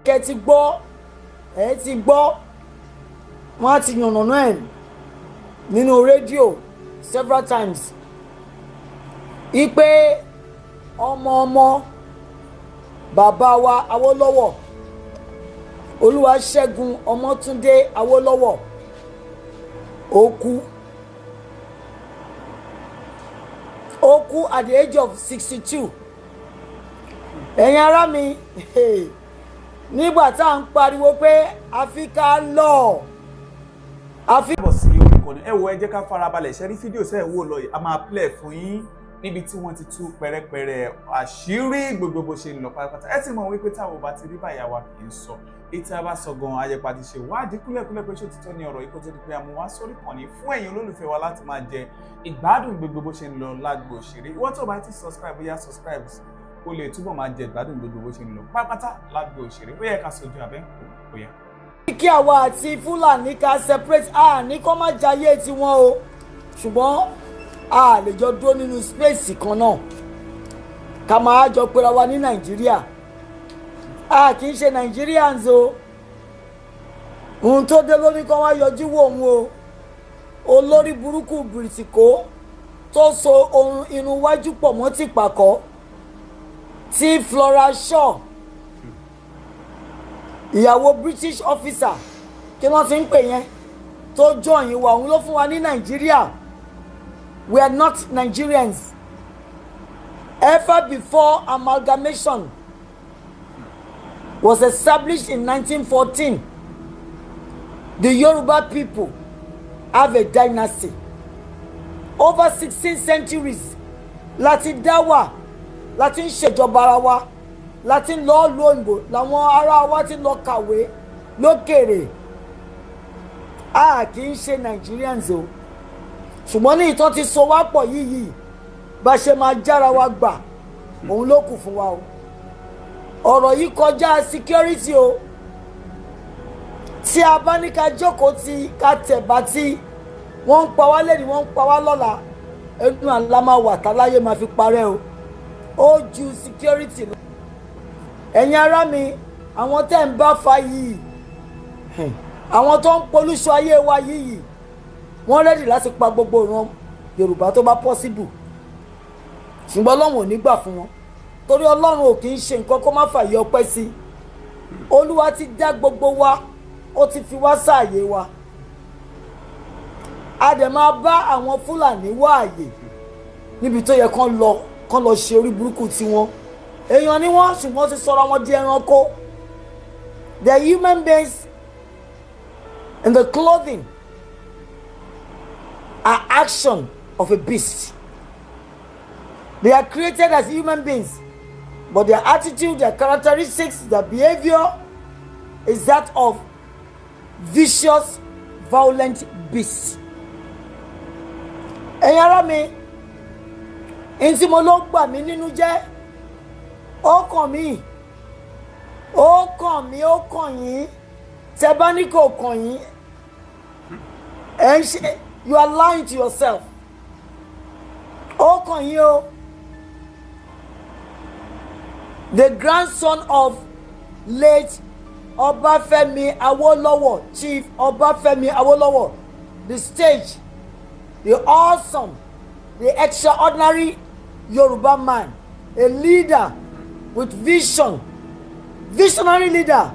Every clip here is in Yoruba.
Kẹ́ ti gbọ́, ẹ ti gbọ́, wọ́n á ti yànnàná ẹ̀ nínú rédíò several times ipe ọmọ ọmọ bàbá wa Awólọ́wọ̀, Olúwaṣẹ́gun Ọmọ́túndé Awólọ́wọ̀, ó kú. Ó kú at the age of 62. Ẹ̀yin ará mi, nígbà tá à ń pariwo pé àfi ká lọ, àfi. Bọ̀ sí orí ìkànnì, ẹ wo, ẹ jẹ́ ká farabalẹ̀ ṣe rí fídíò sẹ́ẹ̀ wò lọ yìí. A máa play fún yín níbi tí wọ́n ti tú pẹ̀rẹ̀pẹ̀rẹ̀ àṣírí gbogbo bó ṣe ń lọ pátápátá. Ẹ ti mọ̀ wípé táwọn ò bá ti rí báyà wa kì í sọ ètò àbá sọ gan ayẹpa ti ṣe wádìí kúlẹ̀kúlẹ̀ pé ṣé òtítọ́ ni ọ̀rọ̀ yìí, kó tó di pé a mú wá sórí ìkànnì fún ẹ̀yin olólùfẹ́ wa láti máa jẹ ìgbádùn gbogbo bó ṣe ń lọ lágbo òṣèré. Ìwọ́n tó bá ti subscribe, bóyá subscribe kó lè túbọ̀ máa jẹ ìgbádùn gbogbo bó ṣe ń lọ pátápátá lágbo òṣèré. Ó yẹ ká sojú abẹ́ ó yá. Kí àwa àti Fúlàní ká separate, a ní kó má jayé tiwọn o, ṣùgbọ́n a lè jọ dúró nínú space kan náà ká máa jọ pera wa ní Nàìjíríà. A kì í ṣe Nigerians o. Ohun tó dé lóní kan wá yọjú wò òun o, olórí burúkú bìrìtìkó tó so ohun irun wájú pọ̀ mọ́ tìpàkọ́, tí Flora Shaw, ìyàwó British officer, kí wọ́n ti ń pè yẹn, tó join wa, òun ló fún wa ní Nàìjíríà. We are not Nigerians. Ever before amalgamation was established in 1914, the Yoruba people have a dynasty. Over 16 centuries láti dá wà, láti ń ṣèjọba ara wa, láti ń lọ́ọ́ lu òyìnbó, làwọn ará wa ti lọ kàwé lókèrè. A kì í ṣe Nigerians o, ṣùgbọ́n ní ìtàn ti so wá pọ̀ yìí, bá ṣe máa jára wa gbà, òun ló kù fún wa o. Ọ̀rọ̀ yìí kọjá security o. Tí a bá ní ká jókòó tí ká tẹ̀bá tí wọ́n ń pa wá lẹ́ni, wọ́n ń pa wá lọ́la, ẹnu àlá máa wà táláyé máa fi parẹ́ o. Ó ju security lọ. Ẹ̀yin ará mi, àwọn tẹ́ ń bá fa yìí, àwọn tó ń polúṣọ ayé wa yìí, wọ́n ready láti pa gbogbo ìran Yorùbá tó bá possible, ṣùgbọ́n Ọlọ́run ò ní gbà fún wọn, torí Ọlọ́run ò kì í ṣe nǹkan kó má fàyè ọpẹ́ sí. Olúwa ti dá gbogbo wa, ó ti fi wá sáàyè wa. A dẹ̀ máa bá àwọn Fúlàní wá àyè níbi tó yẹ kán lọ, kán lọ ṣe orí burúkú tiwọn. Èèyàn ni wọ́n, ṣùgbọ́n ti sọ̀rọ̀ wọn di ẹranko. The human beings in the clothing are action of a beast. They are created as human beings, but their attitude, their characteristics, their behavior is that of vicious, violent beasts. Ẹ̀yin ará mi, n tí mo ló gbà mí nínú jẹ́, ó kàn mí, ó kàn mí, ó kàn yín. Tẹ́ bá ní kò kàn yín, ẹ̀ ń ṣe, you are lying to yourself. Ó kàn yín o. The grandson of late Ọbáfẹ́mi Awólọ́wọ̀, Chief Ọbáfẹ́mi Awólọ́wọ̀, the sage, the awesome, the extraordinary Yoruba man, a leader with vision, visionary leader,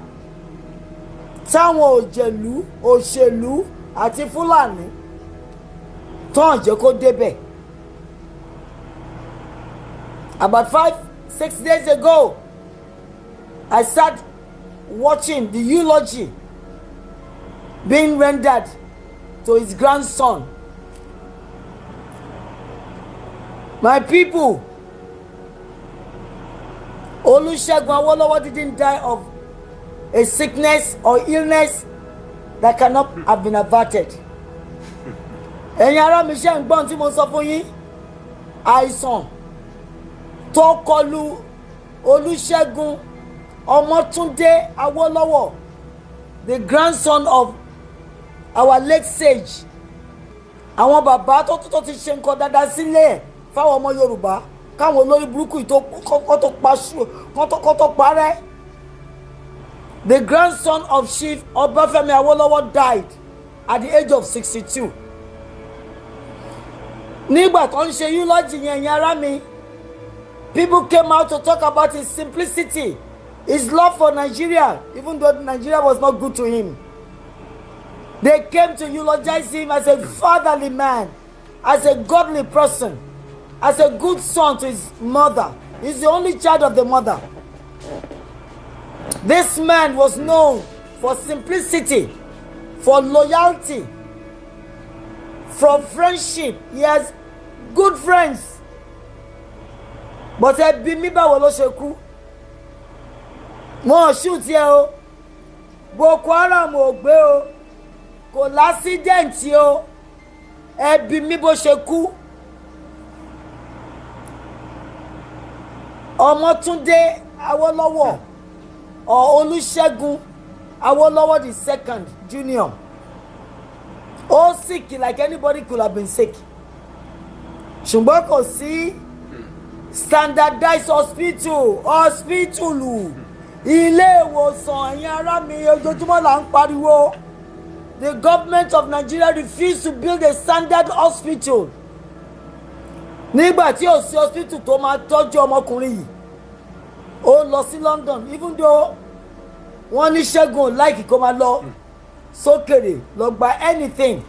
táwọn òjèlú, òṣèlú àti Fúlàní tán jẹ́ kó débẹ̀. About 5, 6 days ago, I sat watching the eulogy being rendered to his grandson. My people, Olusegun Awolowo didn't die of a sickness or illness that cannot have been averted. Ẹ̀yin ará mi, ṣe ń gbọ́n tí mo sọ fún yín? Àìsàn tó kọlu Olúṣẹ́gun Ọmọ́túndé Awólọ́wọ̀, the grandson of our late sage, àwọn bàbá tó ti ṣe nǹkan dáadáa sílẹ̀ fáwọn ọmọ Yorùbá, káwọn olórí burúkú yìí tó kọ́ tó pa kọ́ tó parẹ́. The grandson of Chief Obafemi Awolowo died at the age of 62. Nígbà tó ń ṣe eulogy yẹn, yẹn ará mi, people came out to talk about his simplicity, his love for Nigeria, even though Nigeria was not good to him. They came to eulogize him as a fatherly man, as a godly person, as a good son to his mother. He's the only child of the mother. This man was known for simplicity, for loyalty, for friendship. He has good friends. But ẹ bi mí, báwo ló ṣe kú? Wọn ò shoot ẹ o, Boko Haram ò gbé o, kò l'accident o. Ẹ bi mí bó ṣe kú. Ọmọtúndé Awólọ́wọ̀ or Olúṣẹ́gun Awólọ́wọ̀ the second junior, ó sick like anybody could have been sick, ṣùgbọ́n kò sí standardized hospital, ilé ìwòsàn. Ẹ̀yin ará mi, ojoojúmọ́ là ń pariwo. The government of Nigeria refused to build a standard hospital. Nígbà tí ò sí hospital tó máa tọ́jú ọmọkùnrin yìí, ó lọ sí London, even though wọ́n ní Ṣẹ́gun ò like kó máa lọ sókèrè lọ gba anything.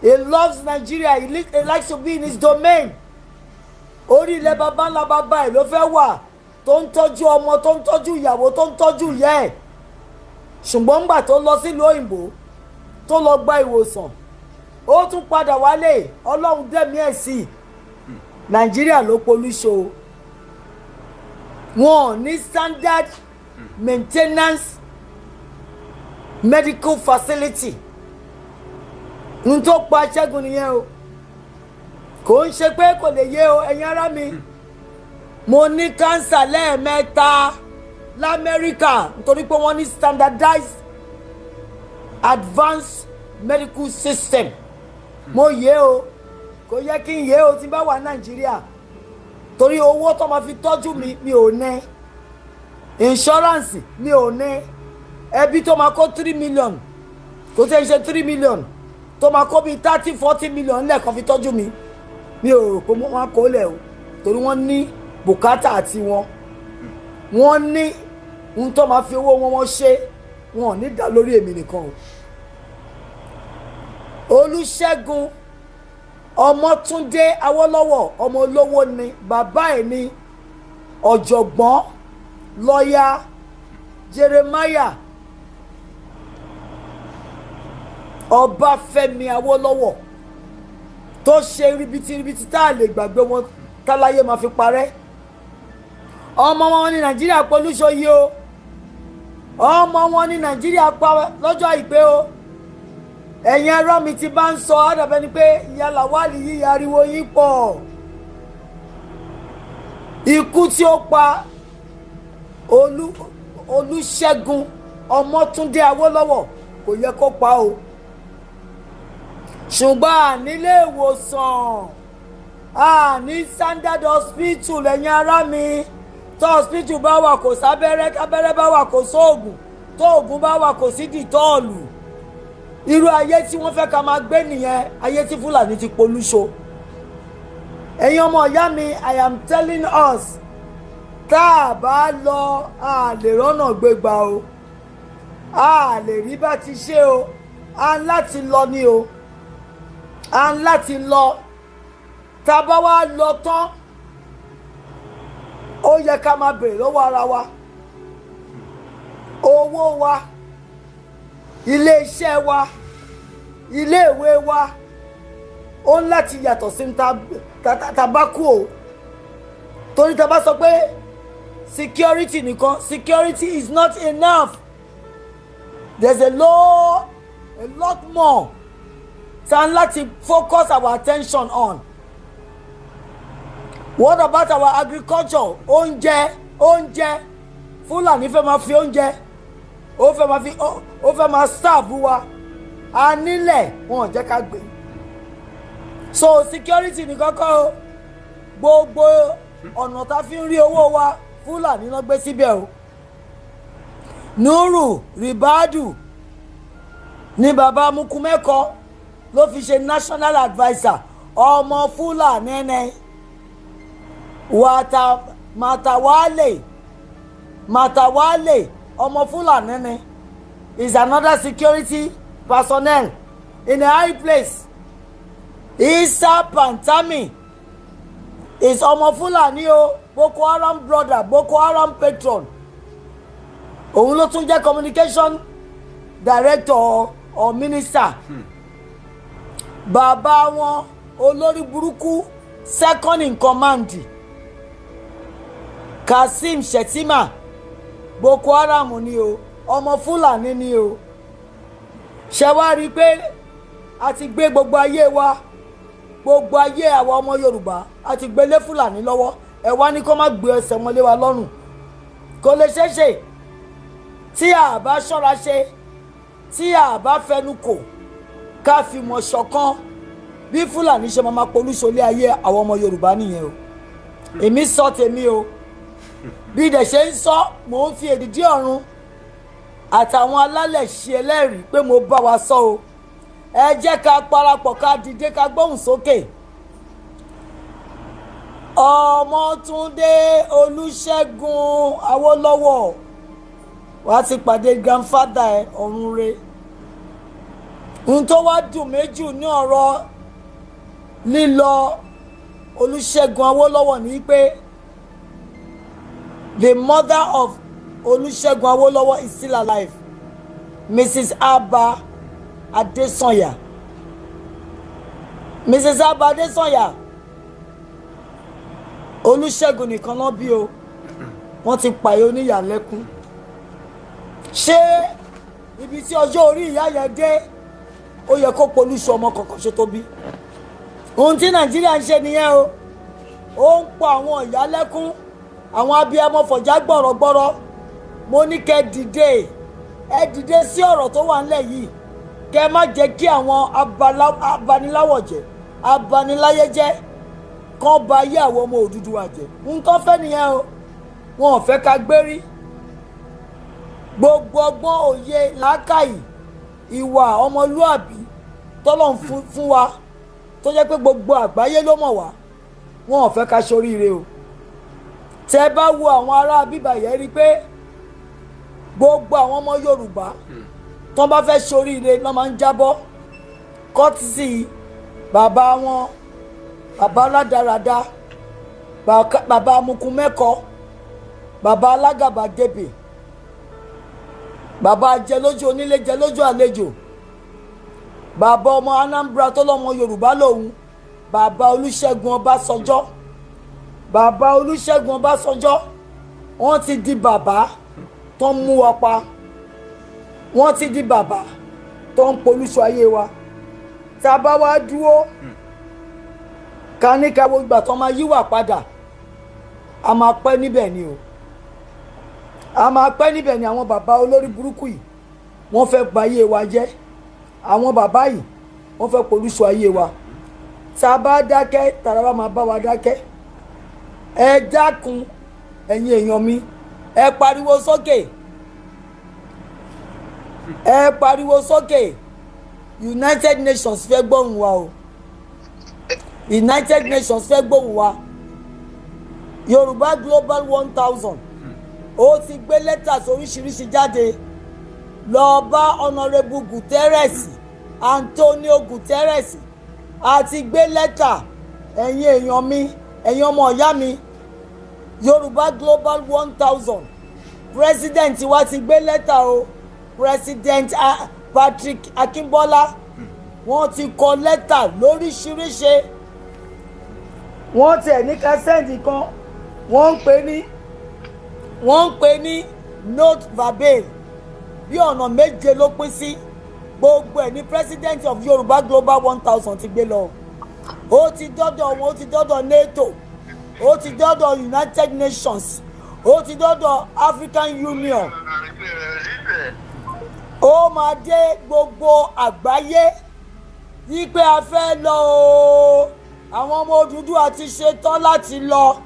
He loves Nigeria. He likes to be in his domain. Orí ilẹ̀ baba ńlá baba ẹ̀ ló fẹ́ wà, tó ń tọ́jú ọmọ, tó ń tọ́jú ìyàwó, tó ń tọ́jú ìyá ẹ̀. Ṣùgbọ́n ńgbà tó lọ sílùú òyìnbó, tó lọ gba ìwòsàn, ó tún padà wálé. Ọlọ́run dẹ̀mí ẹ̀ sí. Nàìjíríà ló polúṣo. Wọn ò ní standard maintenance medical facility. N tó pa Ṣẹ́gun nìyẹn o. Kò ń ṣe pé kò lè yé o. Ẹ̀yin ará mi, mo ní cancer lẹ́ẹ̀mẹ́ta lamẹ́ríkà nítorí pé wọ́n ní standardized advanced medical system. Mo yé o, kò yẹ kí n yé o tí n bá wà Nàìjíríà, torí owó tó máa fi tọ́jú mi, mi ò ní insurance, mi ò ní ẹbí tó máa kó 3 million, kò tẹ́ ń ṣe 3 million, tó máa kó bíi 30, 40 million lẹ́ẹ̀kan fi tọ́jú mi. Mi ò rò pé wọ́n á kó lẹ̀ o, torí wọ́n ní bùkátà àti wọn, wọ́n ní ohun tó máa fi owó wọn ṣe. Wọn ò ní dá lórí èmi nìkan o. Olùṣègùn Ọmọtúndé Awólọ́wọ̀, ọmọ olówó ni. Bàbá ẹ̀ ní ọ̀jọ̀gbọ́n lọ́ọ̀yà Jeremiah Ọbáfẹ́mi Awólọ́wọ̀, tó ṣe ribiti tá a lè gbàgbé wọn táláyé máa fi parẹ́. Ọmọ wọn ní Nàìjíríà polúṣọ yìí o. Ọmọ wọn ní Nàìjíríà pa lọ́jọ́ àìpé o. Ẹ̀yin ẹ̀rọ mi ti bá ń sọ àdàbẹ́ ni pé ìyá Làwálì yìí, ariwo yín pọ̀. Ikú tí ó pa Olúṣẹ́gun Ọmọ́túndé Awólọ́wọ̀, kò yẹ kó pa o, ṣùgbọ́n ànílé ìwòsàn, àní standard hospital. Ẹ̀yin ará mi, tó hospital bá wà, kò sábẹ́rẹ́; tábẹ́rẹ́ bá wà, kò sóògùn; tóògùn bá wà, kò sí Dettol. Irú ayé tí wọ́n fẹ́ ká máa gbé nìyẹn, ayé tí Fúlàní ti polúṣo. Ẹ̀yin ọmọ ìyá mi, I am telling us, tá a bá lọ, a lè rọ́nà gbégbá o, a lè rí bá ti ṣe o. A ń láti lọ ni o, a ń láti lọ. Tá a bá wá lọ tán, ó yẹ ká máa bèrè lọ́wọ́ ara wa: owó wa, iléeṣẹ́ wa, iléèwé wa, ó ń láti yàtọ̀ sí ta bá kú o, torí ta bá sọ pé security nìkan, security is not enough. There's a lot more ta ń láti focus our attention on. What about our agriculture? Oúnjẹ, oúnjẹ. Fúlàní fẹ́ máa fi oúnjẹ, ó fẹ́ máa fi, ó fẹ́ máa starve wa. A nílẹ̀, wọn ò jẹ́ ká gbé. So security nìkan kọ́ o. Gbogbo ọ̀nà tá a fi ń rí owó wa, Fúlàní náà gbé síbẹ̀ o. Nuru Ribadu ní bàbá Mukumẹ́kọ ló fi ṣe national adviser, ọmọ Fúlàní ni. Wàtà Màtàwálè Màtàwálè ọmọ Fúlàní ni, is another security personnel in a high place. Isa Pantami is ọmọ Fúlàní o, Boko Haram brother, Boko Haram patron. Òun ló tún jẹ́ communication director or minister. Bàbá wọn olórí burúkú, second in command, Kazeem Shettima, Boko Haram ni o, ọmọ Fúlàní ni o. Ṣe wá rí i pé a ti gbé gbogbo ayé wa, gbogbo ayé àwa ọmọ Yorùbá, a ti gbé lé Fúlàní lọ́wọ́? Ẹ wá ní kó má gbé ẹsẹ̀ wọn lé wa lọ́rùn. Kò lè ṣeé ṣe tí a bá ṣọ́ra ṣe, tí a bá fẹnu kò, ká fi mọ̀ ṣọ̀kan. Bí Fúlàní ṣe máa polúṣọlé ayé àwọn ọmọ Yorùbá nìyẹn o. Èmi sọ tèmi o. Bí dẹ̀ ṣe ń sọ, mò ń fi èdìdí ọ̀run àtàwọn alálẹ̀ ṣe ẹlẹ́rìí pé mo bá wa sọ o. Ẹ jẹ́ ká parapọ̀, ká dìde, ká gbóhùn sókè. Ọmọtúndé Olúṣẹ́gun Awólọ́wọ̀, wàá ti pàdé grandfather ẹ ọ̀run re. Ohun tó wá dùn méjì ní ọ̀rọ̀ lílọ Olúṣẹ́gun Awólọ́wọ̀ ní pé the mother of Olúṣẹ́gun Awólọ́wọ̀ is still alive, Mrs. Abba Adesanya. Mrs. Abba Adesanya, Olúṣẹ́gun nìkan náà bí o. Wọ́n ti pààyè oníyàlẹ́kùn. Ṣé ibi tí ọjọ́ orí ìyá yẹn dé, ó yẹ kó polúṣu ọmọ kankan ṣe tó bí? Ohun tí Nàìjíríà ń ṣe nìyẹn o. Ó ń pọ àwọn ìyá lẹ́kún, àwọn abiyamọ fọ̀já gbọ̀rọ̀gbọ̀rọ̀. Mo ní kẹ́ dìde, ẹ dìde sí ọ̀rọ̀ tó wà ńlẹ̀ yìí. Kẹ́ má jẹ́ kí àwọn abaniláwọ̀ jẹ́, abaniláyé jẹ́, kán ba ayé àwọn ọmọ Odùduwà jẹ́. Nǹkan fẹ́ nìyẹn o. Wọn ò fẹ́ ká gbérí. Gbogbo ọgbọ́n, òye, làákàyè, ìwà ọmọlúàbí tọ́lọ̀ ń fún wa, tó jẹ́ pé gbogbo àgbáyé ló mọ̀ wá, wọn ò fẹ́ ká ṣoríire o. Tẹ́ bá wo àwọn ará bíbà yẹn, rí i pé gbogbo àwọn ọmọ Yorùbá tó bá fẹ́ ṣoríire ló máa ń jábọ́. Kọ́tìsì bàbá wọn, bàbá aládàradà, bàbá amukumẹ́kọ, bàbá alágàbàgebè, bàbá jẹ lójú onílé, jẹ lójú àlejò, bàbá ọmọ Anambra tó lọ́mọ Yorùbá lòun, bàbá Olúṣẹ́gun Ọbásanjọ́. Bàbá Olúṣẹ́gun Ọbásanjọ́, wọ́n ti di bàbá tó ń mú wa pa. Wọ́n ti di bàbá tó ń polúṣọ ayé wa. Tá a bá wá dúró ká ní ká wo ìgbà tó máa yíwà padà, a máa pẹ́ níbẹ̀ ni o, a máa pẹ́ níbẹ̀ ni. Àwọn bàbá olórí burúkú yìí, wọ́n fẹ́ ba ayé wa jẹ́. Àwọn bàbá yìí, wọ́n fẹ́ polúṣọ ayé wa. Tá a bá dákẹ́, tàrà bá máa bá wa dákẹ́. Ẹ dákun, ẹ̀yin èèyàn mi, ẹ pariwo sókè, ẹ pariwo sókè. United Nations fẹ́ gbóhùn wa o. United Nations fẹ́ gbóhùn wa. Yorùbá Global 1000, ó ti gbé lẹ́tà oríṣiríṣi jáde lọ bá Honourable Guterres, Antonio Guterres. A ti gbé lẹ́tà. Ẹ̀yin èèyàn mi, ẹ̀yin ọmọ ìyá mi, Yorùbá Global 1000 president wa ti gbé lẹ́tà o. President Patrick Akínbọ́lá, wọ́n ti kọ lẹ́tà lóríṣiríṣi. Wọ́n tiẹ̀ ní ká send kan, wọ́n ń pè ní note verbale. Bí ọ̀nà méje ló pín sí. Gbogbo ẹ̀ ní president of Yorùbá Global 1000 ti gbé lọ. Ó ti dọ́dọ̀ wọn, ó ti dọ́dọ̀ NATO, ó ti dọ́dọ̀ United Nations, ó ti dọ́dọ̀ African Union, ó máa dé gbogbo àgbáyé wípé a fẹ́ lọ o. Àwọn ọmọ Odùduwà ti ṣetán láti lọ.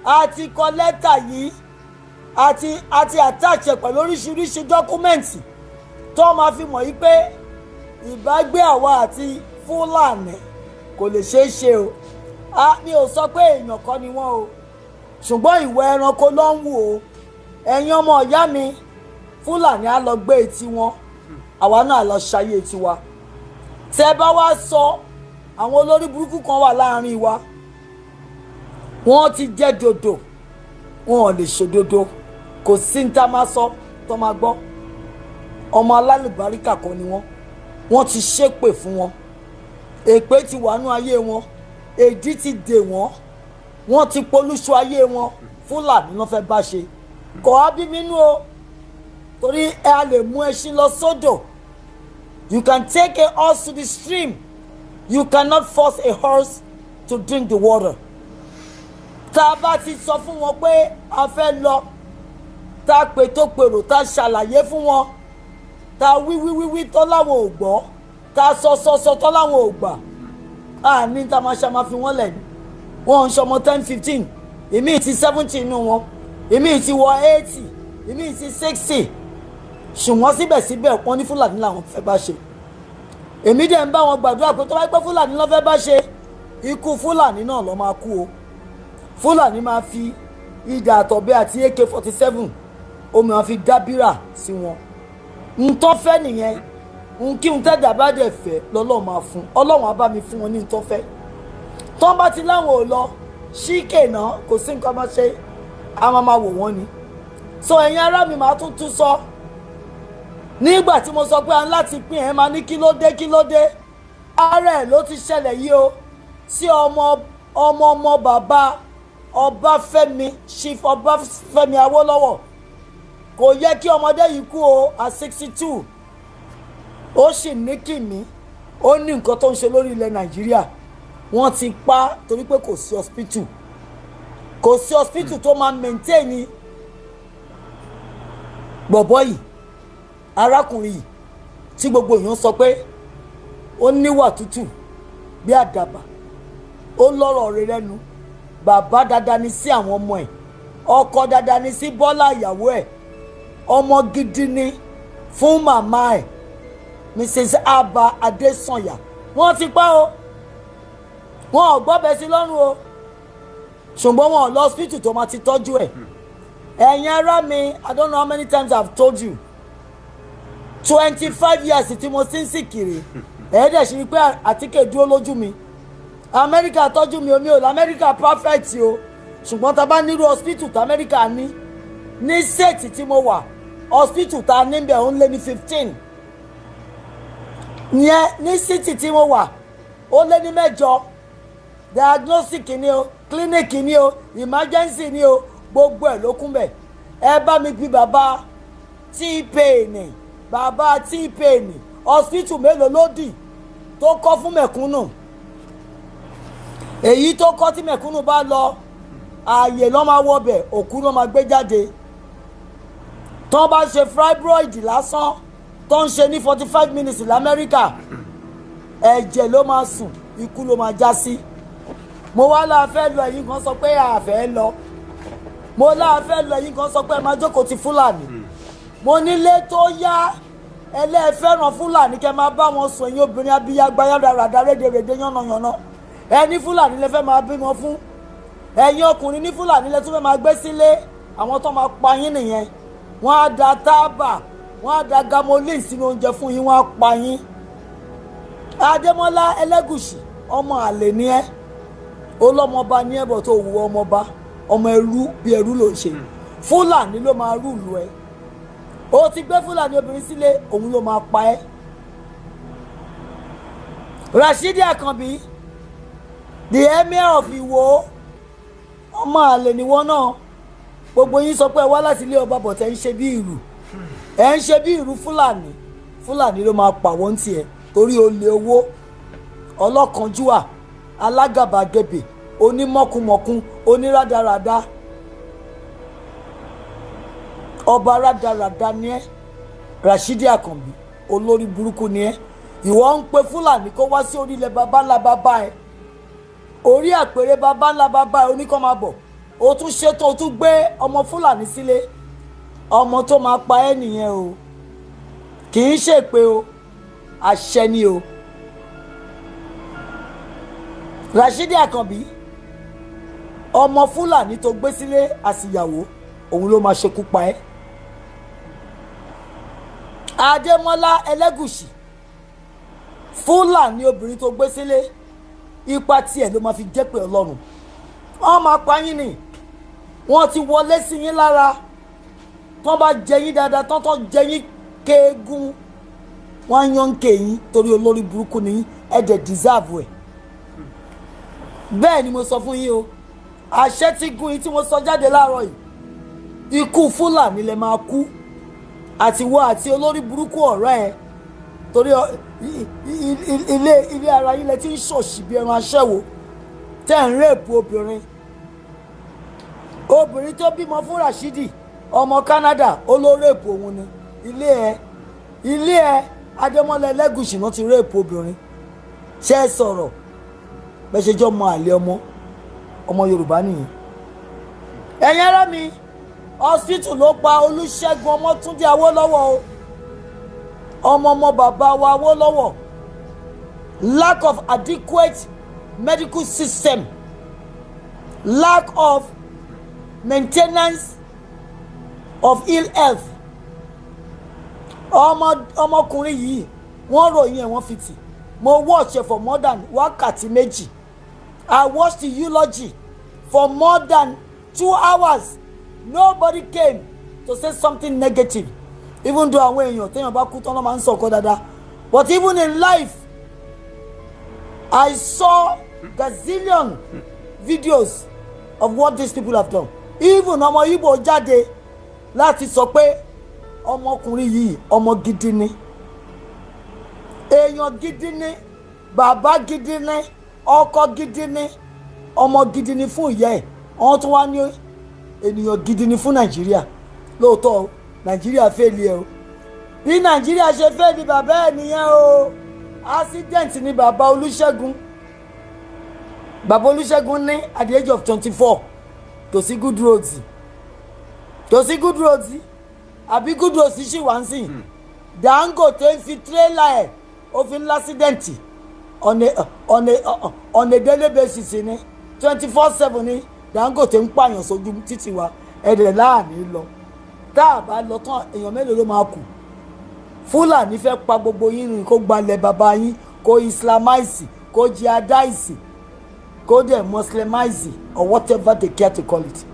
A ti kọ lẹ́tà yìí. Àti attach ẹ̀ pẹ̀lú oríṣiríṣi document tó máa fi mọ̀ yí pé ìbágbé àwa àti Fúlàní kò lè ṣeé ṣe o. A mi ò sọ pé èèyàn kọ́ ni wọ́n o, ṣùgbọ́n ìwà ẹranko ló ń wù o. Ẹ̀yin ọmọ ìyá mi, Fúlàní á lọ gbé etí wọn, àwa náà lọ ṣayé tiwa. Tẹ bá wá sọ, àwọn olórí burúkú kan wà láàrin wa, wọ́n ti jẹ́ dodo, wọn ò lè ṣòdodo. Kò sí ní tá a máa sọ tó máa gbọ́. Ọmọ alálùbáríkà kan ni wọ́n. Wọ́n ti ṣépè fún wọn, èpè ti wà nú ayé wọn, èdí ti dè wọ́n, wọ́n ti polúṣọ ayé wọn. Fúlàní ló fẹ́ bá ṣe, kò á bí mi nú o, torí ẹ a lè mú ẹṣin lọ sódò. You can take a horse to the stream, you cannot force a horse to drink the water. Tá a bá ti sọ fún wọn pé a fẹ́ lọ, tá a pè tó pèrò, tá a ṣàlàyé fún wọn, tá a wí wí wí wí tó láwọn ò gbọ́, tá a sọ sọ sọ tó láwọn ò gbà, á ní tá a máa ṣe, máa fi wọ́n lẹ̀ ní. Wọ́n ń ṣọmọ 10, 15, ìmíì ti 70 inú wọn, ìmíì ti wọ 80, ìmíì ti 60, ṣùgbọ́n síbẹ̀síbẹ̀ wọ́n ní Fúlàní làwọn fẹ́ bá ṣe. Èmi dẹ̀ ń bá wọn gbàdúrà pé tó bá pẹ́ Fúlàní ló fẹ́ bá ṣe, ikú Fúlàní náà ló máa kú o. Fúlàní máa fi idà àtọ̀bẹ àti AK-47, ó máa fi dábìrà sí wọn. Ntọ́ fẹ́ nìyẹn. N kí n tẹ́jà bá dẹ̀ fẹ́ lọ́lọ́run máa fún. Ọlọ́run á bá mi fún wọn ní ntọ́ fẹ́. Tọ́ bá ti láwọn ò lọ ṣíkè náà, kò sí nǹkan máa ṣe, a máa máa wò wọ́n ni. So ẹ̀yin ará mi, màá tún tún sọ. Nígbà tí mo sọ pé a ń láti pín, ẹ̀ máa ní kí ló dé, kí ló dé? Ara ẹ̀ ló ti ṣẹlẹ̀ yìí o, sí ọmọ ọmọ ọmọ bàbá Ọbáfẹ́mi, Chief Ọbáfẹ́mi Awólọ́wọ̀. Kò yẹ kí ọmọdé yìí kú o. At 62, ó sì ní kìmí, ó ní nǹkan tó ń ṣe lórí ilẹ̀ Nàìjíríà. Wọ́n ti pa á torí pé kò sí hospital, kò sí hospital tó máa maintain bọ̀bọ́ yìí. Arákùnrin yìí tí gbogbo èèyàn sọ pé ó níwà tútù bí àdàbà, ó lọ́rọ̀ rẹ̀ lẹ́nu, bàbá dáadáa ni sí àwọn ọmọ ẹ̀, ọkọ dáadáa ni sí Bọ́lá ìyàwó ẹ̀, ọmọ gidi ni fún màmá ẹ̀, Mrs Abba Adesanya. Wọ́n ti pa o, wọn ò gbọ́bẹ sí lọ́rùn o, ṣùgbọ́n wọn ò lọ hospital tó máa ti tọ́jú ẹ̀. Ẹ̀yin ará mi, I don't know how many times I've told you, 25 years tí mo ti ń sì kiri, ẹ̀ẹ́dẹ̀ ṣe ni pé àtíkè dúró lójú mi. Amẹ́ríkà tọ́jú mi. Omi ò lọ Amẹ́ríkà perfect o, ṣùgbọ́n tá a bá nírú hospital tí Amẹ́ríkà ní ní state tí mo wà, hospital tá a níbẹ̀ ó ń lé ní 15. Yẹn ní city tí mo wà, ó lé ní mẹ́jọ. Diagnostic ni o, clinic ni o, emergency ni o, gbogbo ẹ̀ ló kún bẹ̀. Ẹ bá mi bí bàbá T-Pain, bàbá T-Pain, hospital mélòó ló dì tó kọ́ fún mẹ̀kúnnù? Èyí tó kọ́, tí mẹ̀kúnnù bá lọ, ààyè ló máa wọbẹ̀, òkú ló máa gbé jáde. Tó bá ṣe fibroid lásán tó ń ṣe ní 45 minutes lamẹ́ríkà, ẹ̀jẹ̀ ló máa sùn, ikú ló máa já sí. Mo wá láà fẹ́ lọ, ẹ̀yin kan sọ pé àfẹ́ lọ. Mo láà fẹ́ lọ, ẹ̀yin kan sọ pé ẹ máa jókòó ti Fúlàní. Mo nílé tó yá, ẹlẹ́ẹ̀fẹ́ràn Fúlàní, kẹ́ máa bá wọn sùn. Ẹ̀yin obìnrin abiyagba yàrá rédèrèdè yánnayànna, ẹni Fúlàní lẹ fẹ́ máa bímọ fún. Ẹ̀yin ọkùnrin ní Fúlàní lẹ tún fẹ́ máa gbé sílé. Àwọn tó máa pa yín nìyẹn. Wọ́n á da tábà, wọ́n á da gamolin sínú oúnjẹ fún yín, wọ́n á pa yín. Adémọ́lá Ẹlẹ́gùṣì, ọmọ àlè ni ẹ́. Olọ́mọba ní ẹ̀bọ̀ tó wù ọmọba, ọmọ ẹrú bí ẹrú ló ń ṣe. Fúlàní ló máa rule ẹ. O ti gbé Fúlàní obìnrin sílé, òun ló máa pa ẹ́. Rashidi Akanbi, the Emir of Iwo, ọmọ àlè níwọ náà. Gbogbo yín sọ pé ẹ wá láti ilé ọba, bọ̀tẹ́ ń ṣe bí ìrù, ẹ̀ ń ṣe bí ìrù Fúlàní. Fúlàní ló máa pa wọ́n tiẹ̀ torí olè owó, ọlọ́kànjúà, alágàbàgebè, onímọ̀kùmọ̀kùn, onírádaràda, ọba rádaràda ni ẹ́. Rashidi Akanbi, olórí burúkú ni ẹ́. Ìwọ ń pe Fúlàní kó wá sí orílẹ̀ baba ńlá baba ẹ̀, orí àpèrè baba ńlá baba ẹ̀, oníkọ́ máa bọ̀. O tún ṣètò, o tún gbé ọmọ Fúlàní sílé. Ọmọ tó máa pa ẹ́ nìyẹn o. Kì í ṣèpè o, àṣẹ ni o. Rashidi Àkànbí, ọmọ Fúlàní tó gbé sílé àsìyàwó, òun ló máa ṣekú pa ẹ́. Adémọ́lá Ẹlẹ́gùṣì, Fúlàní obìnrin tó gbé sílé, ipa tiẹ̀ ló máa fi jẹ́ pé Ọlọ́run. Wọ́n máa pa yín ni. Wọ́n ti wọlé sí yín lára. Tán bá jẹ yín dáadáa tán, tán jẹ yín kéégún, wọ́n á yan ń ké yín torí olórí burúkú ni yín. Ẹ dẹ̀ deserve ẹ̀. Bẹ́ẹ̀ ni mo sọ fún yín o. Àṣẹ ti gún yín tí mo sọ jáde láàárọ̀ yìí. Ikú Fúlàní lẹ máa kú, àti wọ àti olórí burúkú ọ̀rẹ́ ẹ, torí ilé ara yín lẹ ti ń ṣòṣì bí ẹran aṣẹ́wó, tẹ́ ń rape obìnrin. Obìnrin tó bímọ fún Rashidi, ọmọ Canada, ó ló rape òun ni. Ilé ẹ, Adémọ́lá Ẹlẹ́gùṣì náà ti rape obìnrin. Ṣé ẹ sọ̀rọ̀ bẹ́ẹ̀ ṣe jọ́ ọmọ àlè ọmọ Yorùbá nìyẹn? Ẹ̀yin ará mi, hospital ló pa Olúṣẹ́gun Ọmọ́túndé Awólọ́wọ̀ o, ọmọ ọmọ bàbá wa Awólọ́wọ̀. Lack of adequate medical system, lack of maintenance of ill health. Ọmọkùnrin yìí, wọ́n ròyìn ẹ̀, wọ́n fi tì. Mo watch ẹ̀ for more than wákàtí 2. I watched the eulogy for more than 2 hours. Nobody came to say something negative, even though àwọn èèyàn téèyàn bá kú tán ló máa ń sọ̀kọ́ dáadáa. But even in life, I saw gazillion videos of what these people have done. Even ọmọ Igbo jáde láti sọ pé ọmọkùnrin yìí, ọmọ gidi ni, èèyàn gidi ni, bàbá gidi ni, ọkọ gidi ni, ọmọ gidi ni fún ìyá ẹ̀. Wọ́n tún wá ní ènìyàn gidi ni fún Nàìjíríà. Lóòótọ́ o, Nàìjíríà fail ẹ o. Bí Nàìjíríà ṣe fail bàbá ẹ̀ nìyẹn o. Accident ni bàbá Olúṣẹ́gun. Bàbá Olúṣẹ́gun ní at the age of 24. Kò sí good roads, kò sí good roads. Àbí good roads ṣì wá ń sìn? Dangote ń fi tírélà ẹ̀, ó fi ń l'accident on a daily basis ni. 24/7 ni Dangote ń pààyàn sójú títì wa. Ẹ̀dẹ̀ láàní lọ. Tá a bá lọ tán, èèyàn mélòó ló máa kù? Fúlàní fẹ́ pa gbogbo yín ni, kó gbalẹ̀ bàbá yín, kó islamize, kó jihadize, kó dẹ̀ muslimize or whatever they care to call it.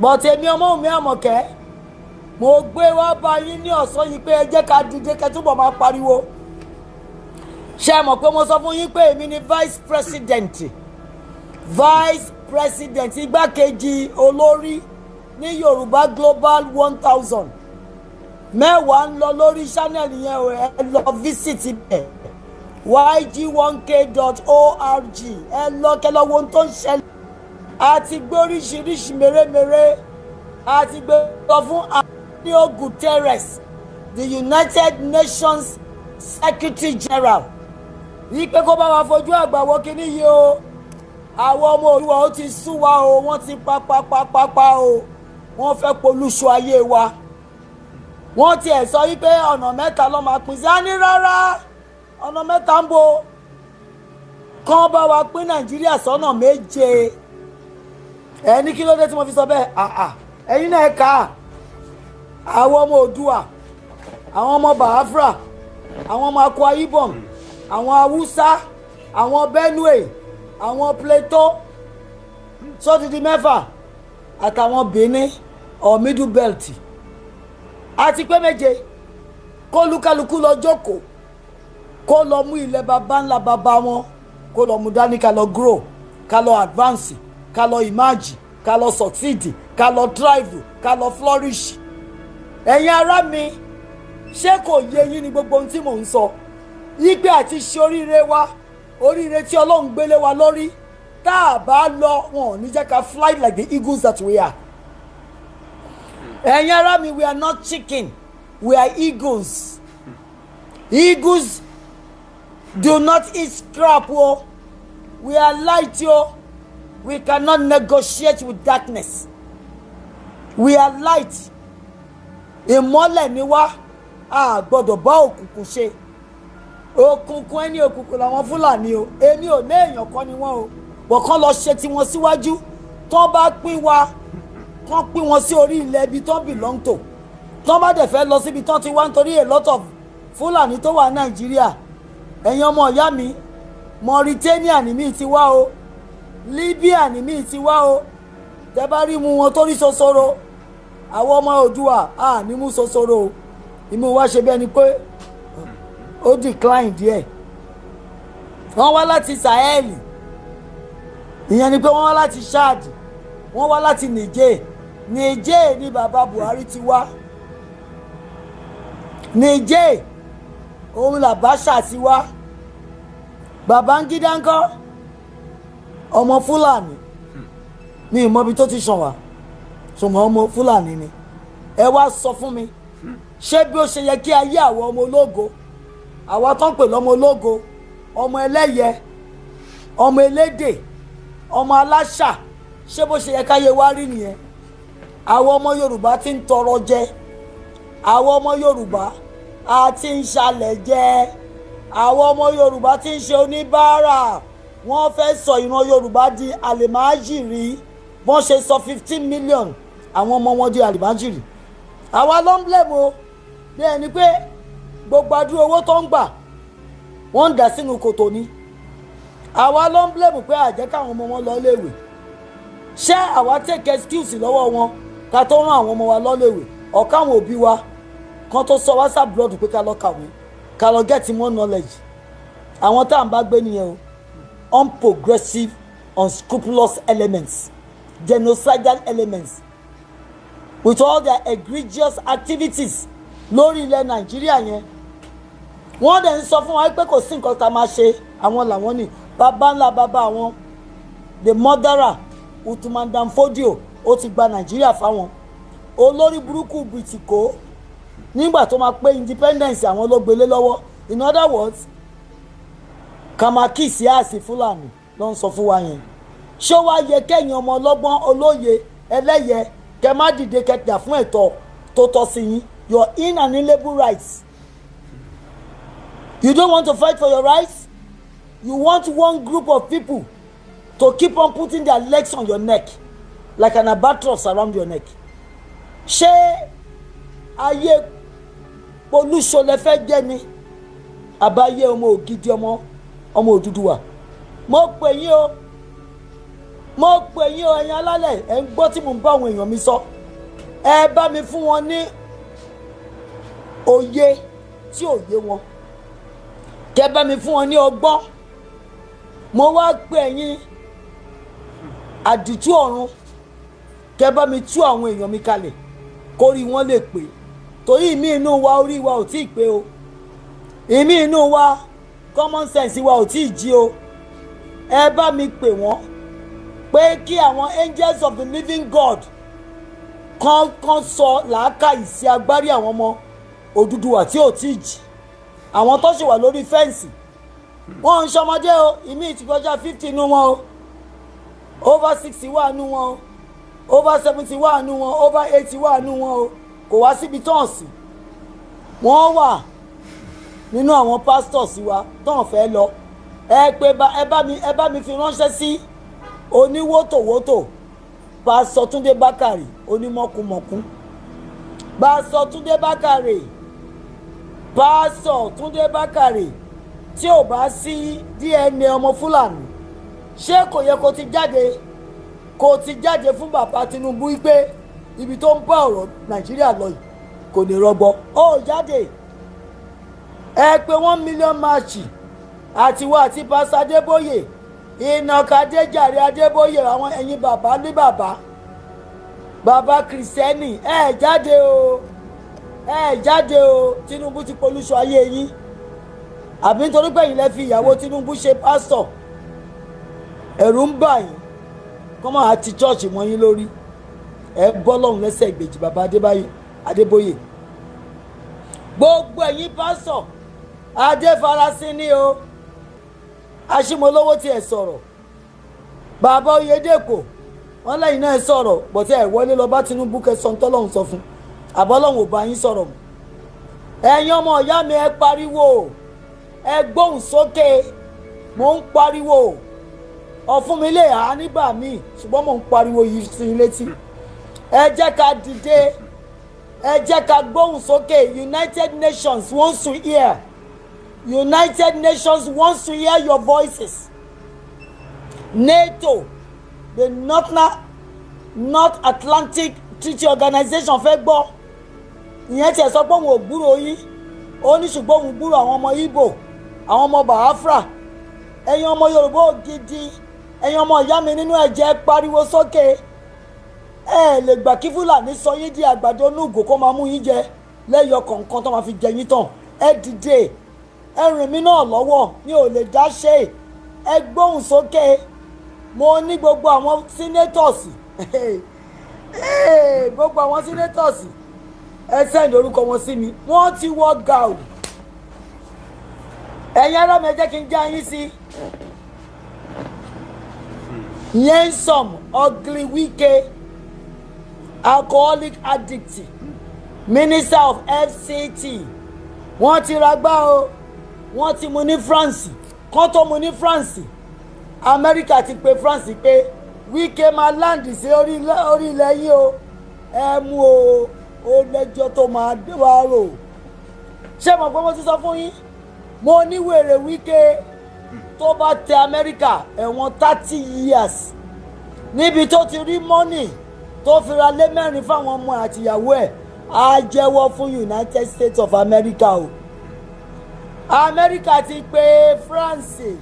But èmi, ọmọ mi Àmọ̀kẹ́, mo gbé wá bá yín ní ọ̀sán yìí pé ẹ jẹ́ ká dìde, kẹ́ túbọ̀ máa pariwo. Ṣé ẹ mọ̀ pé mo sọ fún yín pé èmi ni vice president, igbákejì olórí ní Yorùbá Global 1000? Mẹ́wàá ń lọ lórí channel yẹn o. Ẹ lọ visit ibẹ̀, yg1k.org. Ẹ lọ kẹ́ lọ wo ohun tó ń ṣẹlẹ̀. A ti gbé oríṣiríṣi mèremère, a ti gbé lọ fún Antonio Guterres, the United Nations Secretary General, yí pé kó bá wa fojú àgbà wo kíní yìí o. Àwọn ọmọ Olúwa, ó ti sú wa o. Wọ́n ti pa pa pa pa pa o. Wọ́n fẹ́ polúṣọ ayé wa. Wọ́n tiẹ̀ sọ wípé ọ̀nà mẹ́ta ló máa pín sí. Á ní rárá, ọ̀nà mẹ́ta ń bo kán bá wa pín Nàìjíríà sọ́nà méje. Ẹ ní kí ló dé tí mo fi sọ bẹ́ẹ̀? Àà, ẹ̀yin náà kà á. Àwọn ọmọ Oòduà, àwọn ọmọ Biafra, àwọn ọmọ Akwa Ibom, àwọn Haúsá, àwọn Benue, àwọn Plateau, sọ́tìdì mẹ́fà, àtàwọn Benin or Middle Belt, àti pé méje. Kólúkálukú lọ jókòó, kó lọ mú ilẹ̀ baba ńlá baba wọn, kó lọ mú dání, ká lọ grow, ká lọ advance, ká lọ emerge, ká lọ succeed, ká lọ thrive, ká lọ flourish. Ẹ̀yin ará mi, ṣé kò yé yín ní gbogbo ohun tí mò ń sọ yípe àti ṣe oríire wa, oríire tí Ọlọ́run gbélé wa lórí? Tá a bá lọ, wọn ò ní jẹ́ ká fly like the eagles that we are. Ẹ̀yin ará mi, we are not chicken, we are eagles. Eagles do not eat scrap o. We are light o. We cannot negotiate with darkness. We are light. Ìmọ́lẹ̀ ni wá, a gbọ́dọ̀ bá òkùnkùn ṣe. Òkùnkùn, ẹni òkùnkùn làwọn Fúlàní o. Èmi ò ní èèyàn kan ni wọ́n o, bọ̀ kán lọ ṣe tiwọn síwájú. Tán bá pín wa, kán pín wọn sí orí ilẹ̀ ibi tán belong to. Tán bá dẹ̀ fẹ́ lọ síbi tán ti wá, nítorí a lot of Fúlàní tó wà Nàìjíríà, ẹ̀yin ọmọ ìyá mi, Mauritania ni mí ti wá o, Libya ni mí ti wá o. Tẹ bá rí mu wọn tó rí sosoro, àwọn ọmọ Oòduà a ní mú sosoro o. Ìmú wa ṣe bẹ́ẹ̀ ni pé ó decline díẹ̀. Wọ́n wá láti Sahel, ìyẹn ni pé wọ́n wá láti Chad, wọ́n wá láti Niger. Niger ni bàbá Buhari ti wá. Niger òun làbáṣà ti wá. Babangida ńkọ́? Ọmọ Fúlàní mi ì mọbi tó ti ṣàn wá, ṣùgbọ́n ọmọ Fúlàní ni. Ẹ wá sọ fún mi, ṣé bí ó ṣe yẹ kí ayé àwọn ọmọ ológo, àwa tó ń pè lọ́mọ ológo, ọmọ ẹlẹ́yẹ, ọmọ elédè, ọmọ aláṣà, ṣé bó ṣe yẹ káyé wá rí nìyẹn? Àwọn ọmọ Yorùbá ti ń tọrọ jẹ, àwọn ọmọ Yorùbá a ti ń ṣalẹ̀ jẹ, àwọn ọmọ Yorùbá ti ń ṣe oníbàárà. Wọ́n fẹ́ sọ ìran Yorùbá di àlèmájìrì. Wọ́n ṣe sọ 15 million àwọn ọmọ wọn di àlèmájìrì. Àwa ló ń blame o, bí ẹni pé gbogbo adúrú owó tó ń gbà, wọ́n ń dà sínú kòtò ni. Àwa ló ń blame pé àjẹ́ káwọn ọmọ wọn lọ léèwé. Ṣé àwa take excuse lọ́wọ́ wọn ká tó rán àwọn ọmọ wa lọ́léèwé, ọ̀ká àwọn òbí wa kan tó sọ wá s' abroad pé ká lọ kàwé, ká lọ get more knowledge? Àwọn tá à ń bá gbé nìyẹn o. Unprogressive, unscrupulous elements, genocidal elements, with all their egregious activities lórí ilẹ̀ Nàìjíríà yẹn. Wọ́n dẹ̀ ń sọ fún wa pé kò sí nǹkan tá a máa ṣe. Àwọn làwọn ní bàbá ńlá bàbá àwọn, the murderer Uthman Dan Fodio, ó ti gba Nàìjíríà fáwọn olórí burúkú Bìtìkó. Nígbà tó máa pé independence, àwọn ló gbélé lọ́wọ́. In other words, kàmákìsì àsì Fúlàní ló ń sọ fún wa yẹn. Ṣé wàá yẹ kẹ́yìn ọmọ ọlọ́gbọ́n, olóye, ẹlẹ́yẹ, kẹ má dìde kẹjà fún ẹ̀tọ́ tó tọ́ sí yín, your inalienable rights? You don't want to fight for your rights. You want one group of people to keep on putting their legs on your neck like an albatross around your neck. Ṣé ayé polúṣọ lẹ fẹ́ jẹ́ ni, àbáyé ọmọ ògidì, ọmọ Òdùdúwà? Mo pè yín o, mo pè yín o. Ẹ̀yin alálẹ̀, ẹ̀ ń gbọ́ tí mò ń bá àwọn èèyàn mi sọ. Ẹ bá mi fún wọn ní òye tí ò yé wọn, kẹ bá mi fún wọn ní ọgbọ́n. Mo wá pè ẹ̀yin àdìtú ọ̀run, kẹ bá mi tú àwọn èèyàn mi kalẹ̀ kórí wọn lè pè, torí ìmí inú wa, orí wa ò tí ì pé o. Ìmí inú wa, common sense wa ò tí ì jí o. Ẹ bá mi pè wọ́n pé kí àwọn angels of the living God kan kan sọ làákàyè sí agbárí àwọn ọmọ Odùduwà tí ò tí ì jì, àwọn tó sì wà lórí fence. Wọ́n ń ṣọmọdé o. Ìmí ti kọjá 50 nú wọn o, over 60 wà nú wọn o, over 70 wà nú wọn, over 80 wà nú wọn o. Kò wá síbi tán sí. Wọ́n wà nínú àwọn pastors wa tán fẹ́ lọ. Ẹ pé ẹ bá mi fi ránṣẹ́ sí oníwótòwótò, Pásítọ̀ Túndé Bákàrè, onímọ̀kùmọ̀kù. Pásítọ̀ Túndé Bákàrè, Pásítọ̀ Túndé Bákàrè, tí ò bá sí DNA ọmọ Fúlàní, ṣé kò yẹ kó ti jáde, kó ti jáde fún bàbá Tinubu wípé ibi tó ń bá ọ̀rọ̀ Nàìjíríà lọ yìí kò lè rọgbọ? Ó jáde. Ẹ pé 1 million march àtiwọ́ àti Pásítọ̀ Adébóyè, Ìnàkà Adéjàre Adébóyè, àwọn ẹ̀yin bàbá ní bàbá bàbá Kìrìsìtẹ́nì, ẹ jáde o, ẹ jáde o. Tinubu ti polúṣọ ayé yín, àbí nítorí pé ẹ̀yin lẹ fi ìyàwó Tinubu ṣe pásítọ̀, ẹ̀rù ń bà yín kọ́ máa ti church mọ́ yín lórí. Ẹ bọ́ lọ́hùn lẹ́sẹ̀ ìgbèjì. Bàbá Adébáyé Adébóyè, gbogbo ẹ̀yin pásítọ̀ Adéfarasin ní o, Aṣímọlówó tiẹ̀ sọ̀rọ̀, bàbá Oyèdèpọ̀, wọn lẹ́yìn náà sọ̀rọ̀ pọ̀tẹ́. Ẹ̀ wọlé lọ bá Tinubu kẹsàn-án tọ́lọ́hún sọ fún. Àbọ́lọ́hún ò bá yín sọ̀rọ̀ mọ́. Ẹ̀yin ọmọ ìyá mi, ẹ pariwo, ẹ gbóhùn sókè. Mò ń pariwo, ọ̀fun mi lè há nígbà míì, ṣùgbọ́n mò ń pariwo yìí sí i létí. Ẹ jẹ́ ká dìde, ẹ jẹ́ ká gbóhùn sókè. United Nations wants to hear, United Nations wants to hear your voices. NATO, the North Atlantic Treaty Organization fẹ́ gbọ́. Ìyẹn tiẹ̀ sọ pé òun ò gbúrò yín, ó ní ṣùgbọ́n òun gbúrò àwọn ọmọ Ìgbò, àwọn ọmọ Biafra. Ẹ̀yin ọmọ Yorùbá ògidì, ẹ̀yin ọmọ ìyá mi nínú ẹ̀jẹ̀, pariwo sókè. Ẹ lè gbà kí Fúlàní sọ yín di àgbàdo núgò kó máa mú yín jẹ lẹ́yọ kọ̀ọ̀kan tó máa fi jẹ yín tán. Ẹ dìde, ẹ rìn mí náà lọ́wọ́, mi ò lè dá ṣe. Ẹ gbóhùn sókè. Mo ní gbogbo àwọn senators, gbogbo àwọn senators, ẹ send orúkọ wọn sí mi. Wọ́n ti wọ gàù. Ẹ̀yin ará mi, ẹ jẹ́ kí n já yín sí. Nyesom Ugly Wike, alcoholic addict, minister of FCT, wọ́n ti ragbá o. Wọ́n ti mú ní France. Kán tó mú ní France, Amẹ́ríkà ti pe France pé Wike máa land sí orí ilẹ̀ yìí o, ẹ mú o, ó lẹ́jọ́ tó máa wá rò. Ṣé mo pé mo ti sọ fún yín, mo ní wèrè Wike tó bá tẹ Amẹ́ríkà, ẹ̀wọ̀n 30 years. Níbi tó ti rí money tó fi ra lé mẹ́rin fáwọn ọmọ àtìyàwó ẹ̀, á jẹ́wọ́ fún United States of America o. Amẹ́ríkà ti pè France.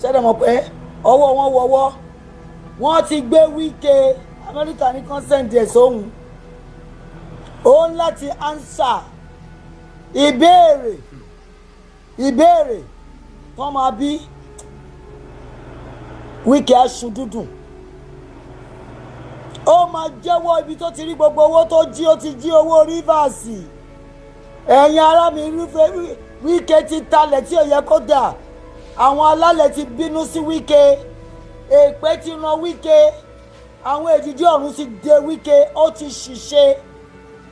Ṣẹ́dẹ̀ mọ̀ pé ọwọ́ wọn wọ́wọ́, wọ́n ti gbé Wike. Amẹ́ríkà ní consent ẹ̀ sóhun, ó ń láti answer ìbéèrè tó máa bí Wike. Aṣù dúdùn, ó máa jẹ́wọ́ ibi tó ti rí gbogbo owó tó jí. Ó ti jí owó Rivers. Ẹ̀yin ará mi, irúfẹ́ Wike ti talẹ̀ tí ò yẹ kó dà. Àwọn alálẹ̀ ti bínú sí Wike, èpè ti ran Wike, àwọn èdìdí ọ̀run ti dé Wike. Ó ti ṣìṣe.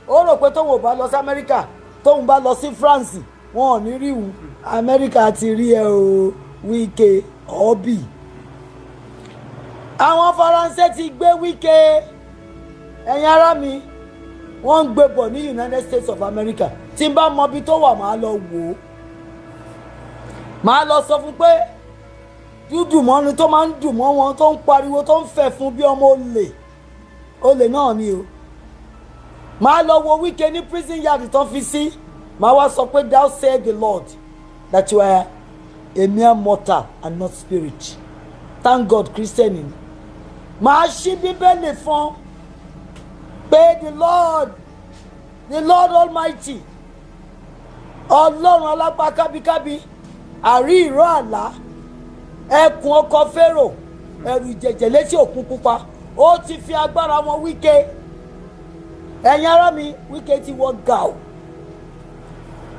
Ó rò pé tóun ò bá lọ sí Amẹ́ríkà, tóun bá lọ sí France, wọn ò ní rí òun. Amẹ́ríkà ti rí ẹ o, Wike ọ̀bì. Àwọn Faransé ti gbé Wike. Ẹ̀yin ará mi, wọ́n ń gbé bọ̀ ní United States of America. Tí n bá mọ ibi tó wà, máa lọ wò ó, máa lọ sọ fún pé dúdùn mọ́ni tó máa ń dùn mọ́ wọn, tó ń pariwo, tó ń fẹ̀ fún bí ọmọ olè, olè náà ni o. Máa lọ wo Wike ní prison yard tó fi sí. Máa wá sọ pé, "Thou say the Lord that you are a mere mortal and not spirit." Thank God, Christian ni. Máa ṣí Bíbélì fún pé the Lord, the Lord Almighty, Ọlọ́run alápá kábíkábí, àrí ìró àlá, ẹkùn ọkọ Pharaoh, ẹrù ìjẹ̀jẹ̀ létí òkun pupa, ó ti fi agbára wọn Wike. Ẹ̀yin ará mi, Wike ti wọ gàù.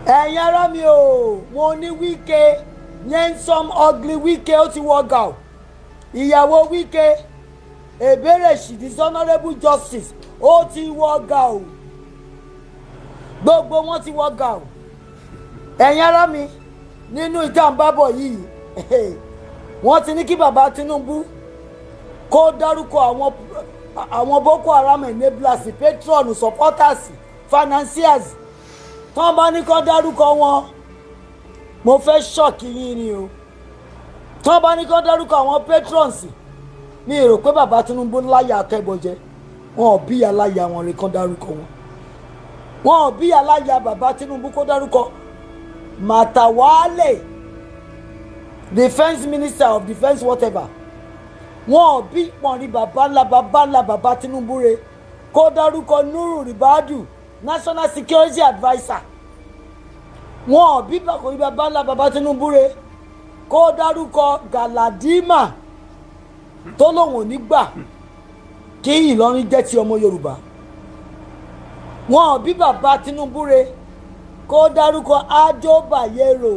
Ẹ̀yin ará mi o, mo ní Wike, Nyesom Ugly Wike, ó ti wọ gàù. Ìyàwó Wike, Ebere Dishonourable Justice, ó ti wọ gàù. Gbogbo wọn ti wọ gàù. Ẹ̀yin ará mi, nínú ìtàǹbábọ̀ yìí, wọ́n ti ní kí bàbá Tinubu kó dárúkọ àwọn Boko Haram enablers, patron, supporters, financiers. Tán bá ní kó dárúkọ wọn, mo fẹ́ shock yín ni o. Tán bá ní kó dárúkọ àwọn patrons, mi rò pé bàbá Tinubu láyà akẹ́bọ̀jẹ. Wọn ò bí aláya wọn rè kán dárúkọ wọn. Wọn ò bí aláya bàbá Tinubu kó dárúkọ Matawalle, defence minister of defence, whatever. Wọn ò bí pọ̀nrí bàbá ńlá bàbá ńlá bàbá Tinubu re kó dárúkọ Nuru Ribadu, national security adviser. Wọn ò bí pọ̀nrí bàbá ńlá bàbá Tinubu re kó dárúkọ Galadima tó lóun ò ní gbà kí Ìlọrin jẹ́ ti ọmọ Yorùbá. Wọn ò bí bàbá Tinubu re kó dárúkọ Ado Bayero.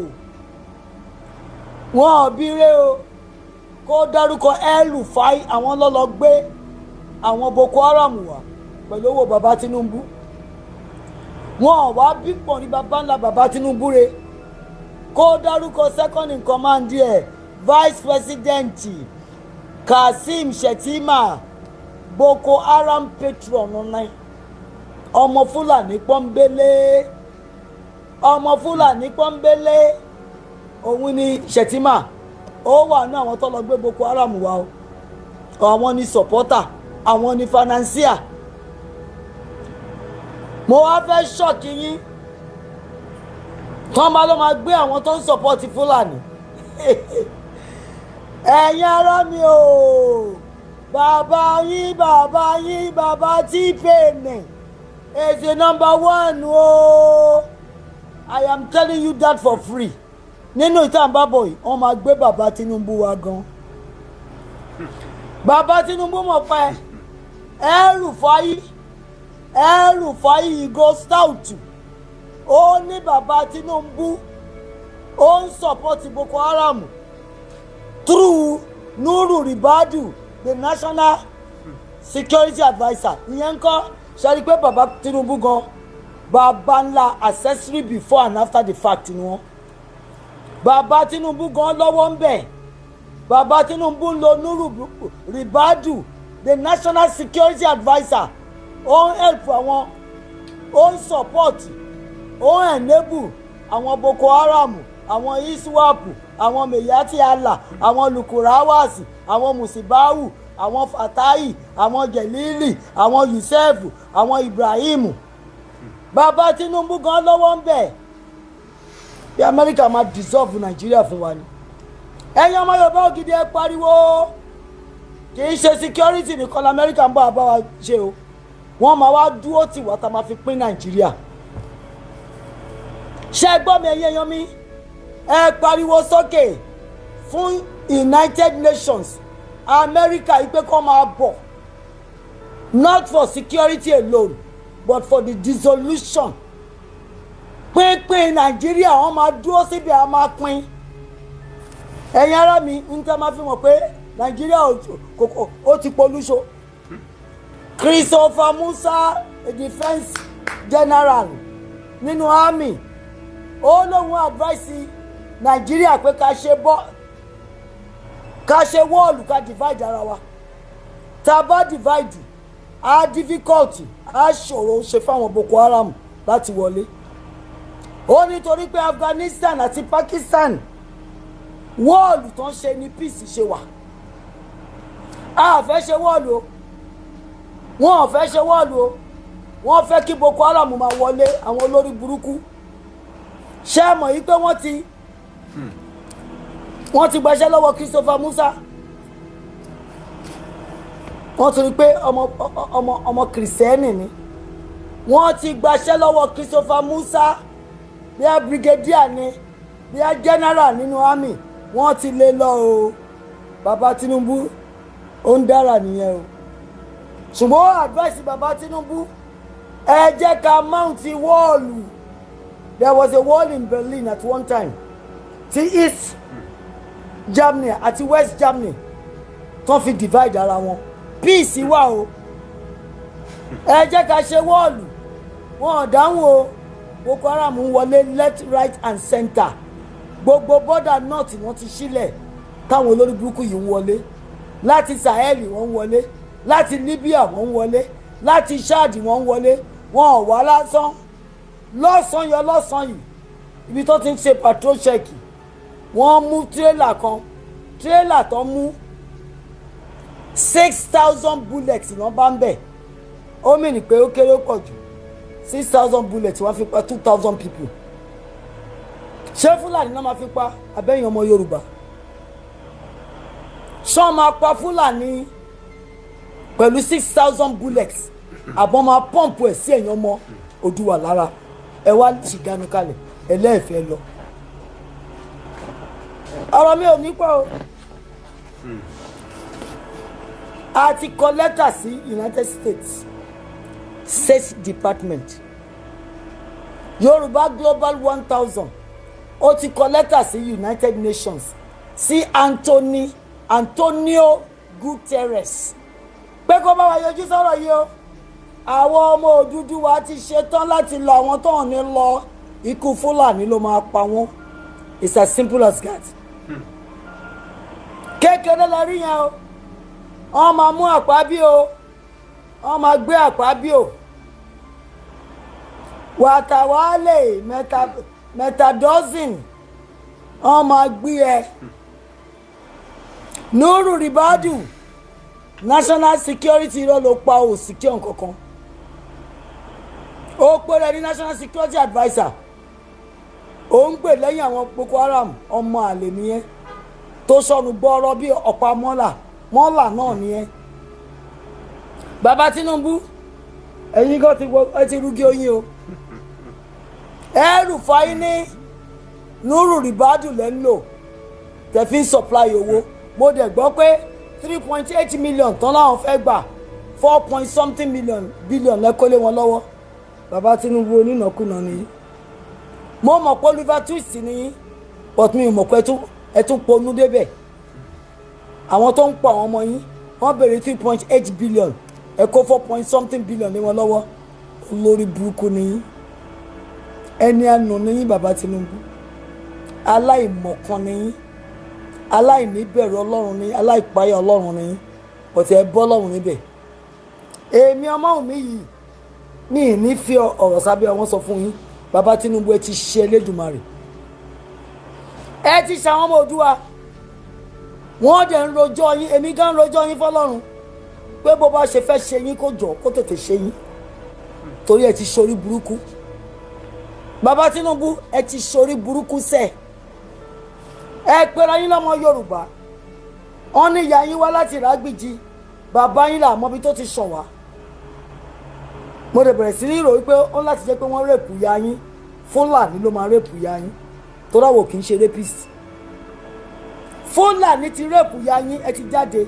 Wọn ò bí re o kó dárúkọ El-Rufai, àwọn lọ́lọ́ gbé àwọn Boko Haram wá pẹ̀lú owó bàbá Tinubu. Wọn ò wá bí pọ̀ ní baba ńlá bàbá Tinubu re kó dárúkọ second in command ẹ̀, vice president Kazeem Shettima, Boko Haram patron ní, ọmọ Fúlàní pọ́nbélé, ọmọ Fúlàní pọ́nbélé òun ni Shettima. Ó wà ní àwọn tó lọ gbé Boko Haram wá o. Àwọn ni supporter, àwọn ni financier. Mo wá fẹ́ shock yín tán bá ló máa gbé àwọn tó ń support Fúlàní. Ẹ̀yin ará mi o, bàbá yín, bàbá yín, bàbá T-Pain is the number one o. I am telling you that for free. Nínú ìtàn bábọ̀ yìí, wọ́n máa gbé bàbá Tinubu wa gan. Bàbá Tinubu mọ̀ pé El-Rufai, El-Rufai go stout. Ó ní bàbá Tinubu ó ń support Boko Haram through Nuru Ribadu, the national security adviser. Ìyẹn ń kọ́ ṣe rí i pé bàbá Tinubu gan, bàbá ńlá accessory before and after the fact ni wọ́n. Bàbá Tinubu gan lọ́wọ́ ń bẹ̀. Bàbá Tinubu ń lo Nuru Ribadu, the national security adviser. Ó ń help àwọn, ó ń support, ó ń enable àwọn Boko Haram, àwọn ISWAP, àwọn Miyetti Allah, àwọn Lukurawasi, àwọn Musibawu, àwọn Fatai, àwọn Jelili, àwọn Yusuf, àwọn Ibrahim. Bàbá Tinubu gan lọ́wọ́ ń bẹ̀ bí Amẹ́ríkà máa dissolve Nàìjíríà fún wa ni. Ẹ̀yin ọmọ Yorùbá ògidì, ẹ pariwo. Kì í ṣe security nìkan lamẹ́ríkà ń bọ̀ bá wa ṣe o. Wọ́n máa wá dúró tì wá tá a máa fi pín Nàìjíríà. Ṣé ẹ gbọ́ mi, ẹ̀yin èèyàn mi? Ẹ pariwo sókè fún United Nations, America yìí pé kó máa bọ̀, not for security alone but for the dissolution, pínpín Nàìjíríà. Wọ́n máa dúró síbi a máa pín. Ẹ̀yin ará mi, ń tẹ́ máa fi mọ̀ pé Nàìjíríà ó ti polúṣo. Christopher Musa, a defence general nínú army, ó lóun advice Nàìjíríà pé ká ṣe bọ́, ká ṣe wall, ká divide ara wa. Tá a bá divide, á difficult, á ṣòro ṣe fáwọn Boko Haram láti wọlé. Ó nítorí pé Afghanistan àti Pakistan, wall tó ń ṣe ní peace ṣe wà. A fẹ́ ṣe wall o, wọn ò fẹ́ ṣe wall o. Wọ́n fẹ́ kí Boko Haram máa wọlé. Àwọn olórí burúkú, ṣé ẹ mọ̀ yìí pé wọ́n ti gbaṣẹ́ lọ́wọ́ Christopher Musa? Wọ́n ti rí i pé ọmọ Kìrìsìtẹ́nì ni. Wọ́n ti gbaṣẹ́ lọ́wọ́ Christopher Musa, bí a brigadier ni, bí a general nínú army. Wọ́n ti lé lọ o. Bàbá Tinubu, ó ń dára nìyẹn o. Ṣùgbọ́n advice bàbá Tinubu, ẹ jẹ́ ká mount wall. There was a wall in Berlin at one time ti East Germany àti West Germany tó fi divide ara wọn. Peace wà o. Ẹ jẹ́ ká ṣe wall. Wọn ò dáhùn o. Boko Haram ń wọlé left, right and center. Gbogbo border north, wọ́n ti sílẹ̀ táwọn olórí burúkú yìí ń wọlé. Láti Sahel wọ́n ń wọlé, láti Libya wọ́n ń wọlé, láti Chad wọ́n ń wọlé. Wọn ò wá lásán. Lọ́sàn-án yọ lọ́sàn-án yìí, ibi tó ti ń ṣe patrol check, wọ́n mú tírélà kan. Tírélà tó mú, 6,000 bullets wọ́n bá ń bẹ̀. Ó mìíràn pé ó kéré pọ̀ jù, 6,000 bullets wọ́n fi pa 2,000 people. Ṣé Fúlàní náà máa fi pa abẹ́yìn ọmọ Yorùbá? Ṣọ́n máa pa Fúlàní pẹ̀lú 6,000 bullets, àbọ̀n máa pump ẹ̀ sí ẹ̀yìn ọmọ Oòduà lára? Ẹ wá ṣìgánu kalẹ̀ ẹlẹ́ẹ̀fẹ́ lọ. Ọ̀rọ̀ mi ò ní pọ̀ o. A ti kọ lẹ́tà sí United States State Department. Yorùbá Global 1000, ó ti kọ lẹ́tà sí United Nations, sí Antonio Guterres, pé kó bá wa yọjú sọ̀rọ̀ yìí o. Àwọn ọmọ Odùduwà ti ṣetán láti lọ. Àwọn tó ń ní lọ, ikú Fúlàní ló máa pa wọ́n. It's as simple as that. Kékeré la rí yẹn o. Wọ́n máa mú àpábí o, wọ́n máa gbé àpábí o, wàtàwálè mẹ́ta mẹ́ta dozen, wọ́n máa gbé ẹ. Nuru Ribadu, national security, irọ́ ló pa, ò secure nkankan. Ó pèrè ní national security adviser, ó ń gbè lẹ́yìn àwọn Boko Haram. Ọmọ àlè nìyẹn tó sọnù gbọ́rọ́ bí ọ̀pá mọ́là mọ́là náà nìyẹn. Bàbá Tinubu, ẹ̀yin kan ti wọ ẹ ti rúgí oyin o. El-Rufai ní Nuru Ribadu lẹ́ ń lò tẹ̀ fi ń supply owó. Mo dẹ̀ gbọ́ pé 3.8 million tán láwọn fẹ́ gbà, four point something million billion lẹ́kọ́lé wọn lọ́wọ́. Bàbá Tinubu, onínàkúnà nìyí. Mo mọ̀ pé Oliver Twist nìyí, but mi ò mọ̀ pé ẹ tún ponú débẹ̀. Àwọn tó ń pa àwọn ọmọ yín, wọ́n béèrè 3.8 billion, ẹ kó four point something billion lé wọn lọ́wọ́. Olórí burúkú nìyí, ẹni àánú nìyí. Bàbá Tinubu, aláìmọ̀kan nìyí, aláìníbẹ̀rù Ọlọ́run ní, aláìpáyà Ọlọ́run ní, bọ̀tẹ̀ ẹ bọ́ Ọlọ́run níbẹ̀. Èmi ọmọ mi yìí ní ìní fi ọ̀rọ̀ sábẹ́ àwọn sọ fún yín. Bàbá Tinubu, ẹ ti ṣe Elédùmarè, ẹ ti ṣàwọn ọmọ Òdùwà. Wọ́n dẹ̀ ń rojọ́ yín, èmi gan ń rojọ́ yín fọlọ́run pé bó bá ṣe fẹ́ ṣe yín, kó jọ kó tètè ṣe yín, torí ẹ ti ṣorí burúkú. Bàbá Tinubu, ẹ ti ṣorí burúkú sẹ́ẹ̀. Ẹ pera yín lọ́mọ Yorùbá, wọ́n ní ìyá yín wá láti Ìrágbìjí, bàbá yín là mọ́bi tó ti ṣàn wá. Mo dẹ̀ bẹ̀rẹ̀ sí ní rò wípé ó láti jẹ́ pé wọ́n rape ìyá yín. Fúlàní ló máa rape ìyá yín, torí àwọn kì í ṣe rapist. Fúlàní ti rape ìyá yín. Ẹ ti jáde,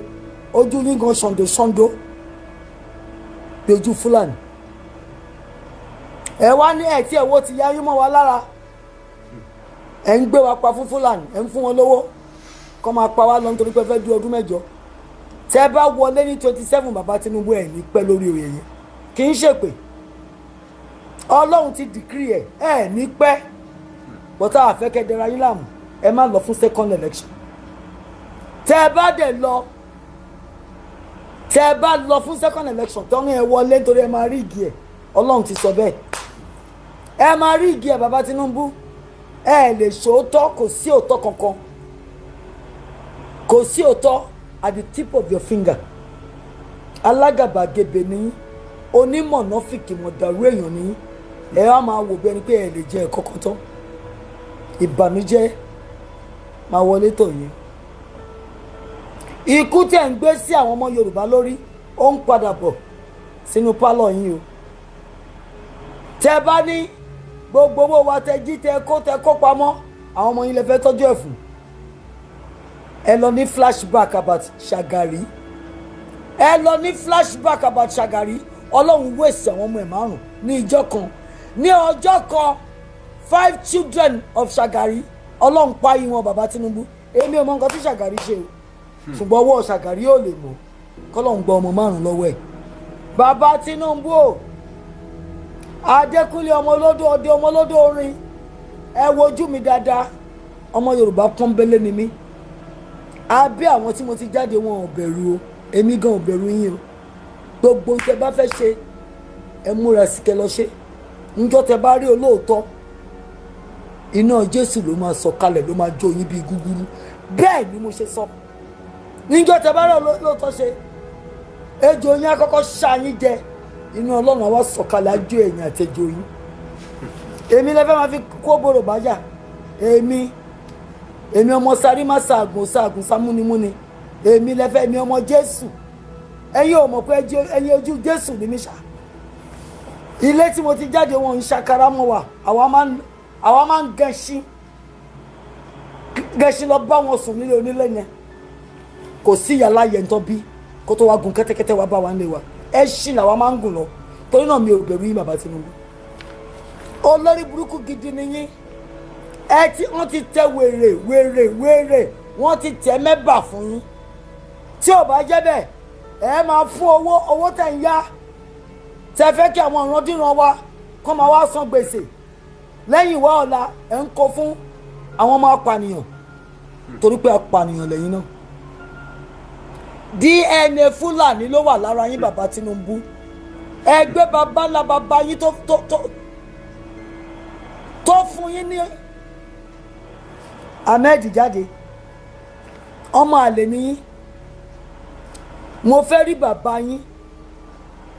ojú yín gan ṣàǹdó ṣàǹdó bí ojú Fúlàní. Ẹ wá ní ẹ tí ẹ wo ti ya yín mọ́ wa lára. Ẹ ń gbé wa pa fún Fúlàní, ẹ ń fún wọn lówó kọ́ máa pa wá lọ nítorí pé fẹ́ du ọdún 8. Tẹ́ bá wọlé ní 27, bàbá Tinubu, ẹ̀ ní pẹ́ lórí oyè yẹn. Kì í ṣèpè, Ọlọ́run ti decree ẹ̀. Ẹ̀ ní pẹ́ bọ́tà àfẹ́kẹ́ dẹra yín láàmú. Ẹ má lọ fún second election. Tẹ́ bá dẹ̀ lọ, tẹ́ bá lọ fún second election tọ́run ẹ wọlé, nítorí ẹ máa rí igi ẹ̀. Ọlọ́run ti sọ bẹ́ẹ̀, ẹ máa rí igi ẹ̀. Bàbá Tinubu, ẹ lè ṣòótọ́, kò sí òótọ́ kankan, kò sí òótọ́ at the tip of your finger. Alágàbàgebè ní, onímọ̀nàfìkì mọ̀dàrú èèyàn ní. Ẹ á máa wò bí ẹni pé ẹ lè jẹ ẹ̀kọ́ kan tán. Ìbànújẹ́ máa wọlé tọ̀ yín. Ikú tẹ̀ ń gbé sí àwọn ọmọ Yorùbá lórí, ó ń padà bọ̀ sínú pálọ̀ yín o. Tẹ bá ní gbogbo owó wa tẹ jí, tẹ kó pamọ́, àwọn ọmọ yín lè fẹ́ tọ́jú ẹ̀ fún. Ẹ lọ ní flashback about Shagari, ẹ lọ ní flashback about Shagari. Ọlọ́run wèsì àwọn ọmọ ẹ̀ márùn ní ìjọ kan, ní ọjọ́ kan, five children of Shagari, Ọlọ́run pa yín wọn. Bàbá Tinubu, èmi ò mọ nǹkan tí Shagari ṣe o, ṣùgbọ́n ọwọ́ Shagari yóò lè mọ̀ kọ́lọ́run gba ọmọ márùn lọ́wọ́ ẹ̀. Bàbá Tinubu o, Adékúnlé ọmọ olódò ọdẹ, ọmọ olódò orin, ẹ wojú mi dáadáa. Ọmọ Yorùbá pọ́nbélé ni mí. Abẹ́ àwọn tí mo ti jáde, wọn ò bẹ̀rù o. Èmi gan ò bẹ̀rù yín o. Gbogbo tẹ bá fẹ́ ṣe, ẹ múra sí kẹ́ lọ ṣe. Njọ́ tẹ bá rí olóòótọ́, iná Jésù ló máa sọ kalẹ̀, ló máa jó yín bíi gúgúrú. Bẹ́ẹ̀ ni mo ṣe sọ. Níjọ́ tẹ bá rí olóòótọ́ ṣe, ejò yín á kọ́kọ́ ṣá yín jẹ, inú Ọlọ́run á wá sọ̀kalẹ̀, á jó ẹ̀yìn àti ejò yín. Èmi lẹ fẹ́ máa fi kó bòrò bájà. Èmi ọmọ sáré má ṣaàgùn ṣaàgùn sámúnimúni, èmi lẹ fẹ́. Èmi ọmọ Jésù, ẹ̀yin ò mọ̀ pé ẹ̀yin ojú Jésù ni mí ṣá. Ilé tí mo ti jáde, wọn ń ṣàkàrà mọ́ wa. Àwa máa ń gẹṣin gẹṣin lọ bá wọn sùn nílé onílé yẹn. Kò sí ìyá láyé ń tọ́ bí kó tó wá gun kẹ́tẹ́kẹ́tẹ́ wá bá wa nílé wa. Ẹṣin làwa máa ń gùn lọ. Torí náà, mi ò bẹ̀rù yín. Bàbá Tinubu, olórí burúkú gidi ni yín. Ẹ tí wọ́n ti tẹ wèrè wèrè wèrè, wọ́n ti tẹ mẹ́bà fún yín. Tí ò bá jẹ́ bẹ́ẹ̀, ẹ máa fún owó, owó tẹ̀ ń yá. Tẹ fẹ́ kí àwọn ìrandíran wa kọ́ máa wá san gbèsè lẹ́yìn ìwá ọ̀la. Ẹ̀ ń kó fún àwọn ọmọ apànìyàn, torí pé apànìyàn lẹ́yìn náà. DNA Fúlàní ló wà lára yín, bàbá Tinubu. Ẹgbẹ́ bàbá ńlá bàbá yín tó fún yín ní Ahmed jáde, ọmọ àlè ni yín. Mo fẹ́ rí bàbá yín.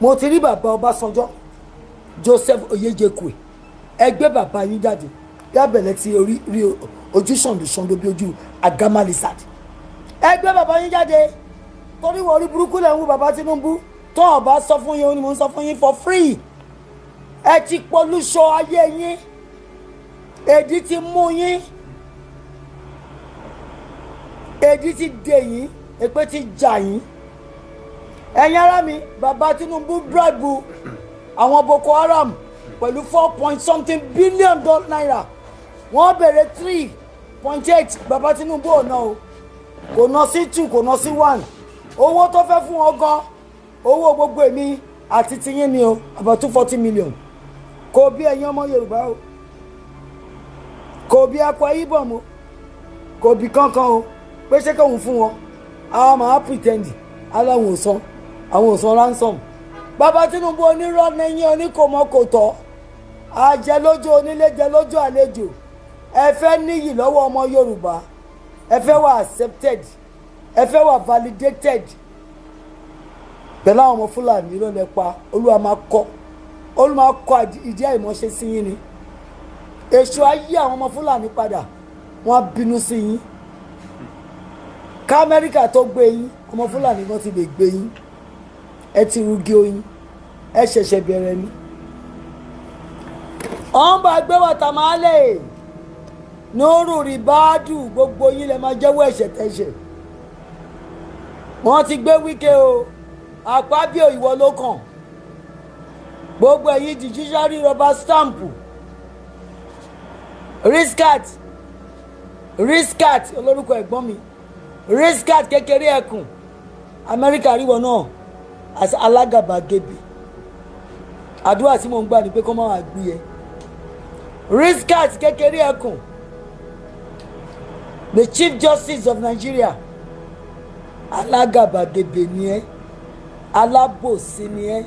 Mo ti rí bàbá Ọbásanjọ́, Joseph Oyejekwe. Ẹgbẹ́ bàbá yín jáde yábẹ̀lẹ̀ tí orí rí ojú ṣàǹdùṣàǹdù bí ojú agama lizard. Ẹgbẹ́ bàbá yín jáde, torí wọ́n orí burúkú lẹ̀ ń wú, bàbá Tinubu. Tó ọba sọ fún yín, ó ní mo ń sọ fún yín for free. Ẹ ti polúṣọ ayé yín, èdí ti mú yín, èdí ti dè yín, èpè ti jà yín. Ẹ̀yin ará mi, bàbá Tinubu bribe àwọn Boko Haram pẹ̀lú 4 point something billion dollar naira. Wọ́n bèrè 3.8. Bàbá Tinubu ò ná o, kò ná sí 2, kò ná sí 1. Owó tó fẹ́ fún wọn gan, owó gbogbo èmi àti tiyín ni o, about 240 million. Kò bí ẹ̀yin ọmọ Yorùbá o, kò bí Akwa Ibom o, kò bí kankan o, pé ṣé kóun fún wọn. Àwọn máa pretend aláwọn ò san, àwọn ò san ransom. Bàbá Tinubu, onírọ́ nẹyìn, oníkòmọ́kòtọ́, àjẹ lójú onílé, jẹ lójú àlejò. Ẹ fẹ́ níyì lọ́wọ́ ọmọ Yorùbá, ẹ fẹ́ wà accepted, ẹ fẹ́ wà validated pẹ̀lú àwọn ọmọ Fúlàní. Ló lẹ pa. Olúwa máa kọ́, Olúwa máa kọ́ ìdí àìmọ́ṣe sí yín ni. Èso ayé àwọn ọmọ Fúlàní padà, wọ́n á bínú sí yín. Kámẹ́ríkà tó gbé yín, ọmọ Fúlàní kan ti lè gbé yín. Ẹ ti rugi oyin, ẹ ṣẹ̀ṣẹ̀ bẹ̀rẹ̀ ni. Ọ̀n bá gbé wàtà máa lè nuru ribadu. Gbogbo yín lè máa jẹ́wọ́ ẹ̀ṣẹ̀ tẹ̀ṣẹ̀. Wọ́n ti gbé Wike o. Àpábíò, ìwọ ló kàn. Gbogbo ẹ̀yin judiciary rubber stamp, Riskat, Riskat, olórúkọ ẹ̀gbọ́n mi, Riskat kékeré ẹkùn Amẹ́ríkà, ríwọ náà as alágàbàgebè. Àdúrà tí mò ń gbà ní pé kó má wàá gbé ẹ. Riskat kékeré ẹkùn, the Chief Justice of Nigeria, alágàbàgebè ni ẹ, alábòsí ni ẹ,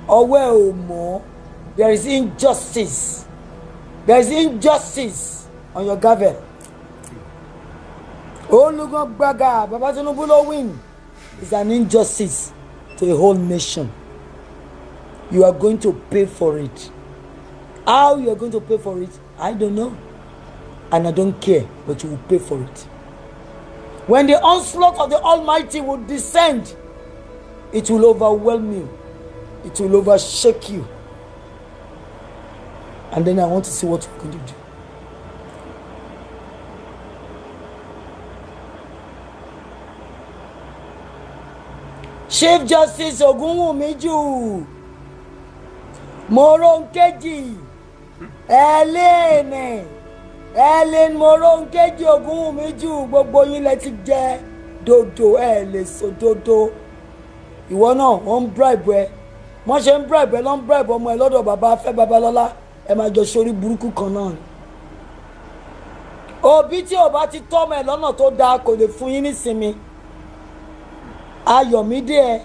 ọwọ́ ẹ ò mọ́. There is injustice, there is injustice on your gavel. Olùgàn gbàgà, baba Tinubu ló win is an injustice to a whole nation. You are going to pay for it. How you are going to pay for it, I don't know and I don't care, but you will pay for it. When the onslaught of the Almighty will descend, it will overwhelm you, it will overshake you, and then I want to see what you're going to do. Chief Justice Ogunwumi Jù, Moronkeji, Ellen, Ellen Moronkeji Ogunwumi Jù, gbogbo yín lẹ ti jẹ dodo, ẹ lè sọ dodo. Ìwọ náà, wọ́n ń bribe ẹ. Wọ́n ṣe ń bribe ẹ ló ń bribe ọmọ ẹ lọ́dọ̀ bàbá Afẹ́ Babalọ́lá. Ẹ máa jọ sórí burúkú kan náà ni. Òbí tí ò bá ti tọ́mọ ẹ lọ́nà tó dáa kò lè fún yín nísinmi. Ayọ̀mídé ẹ,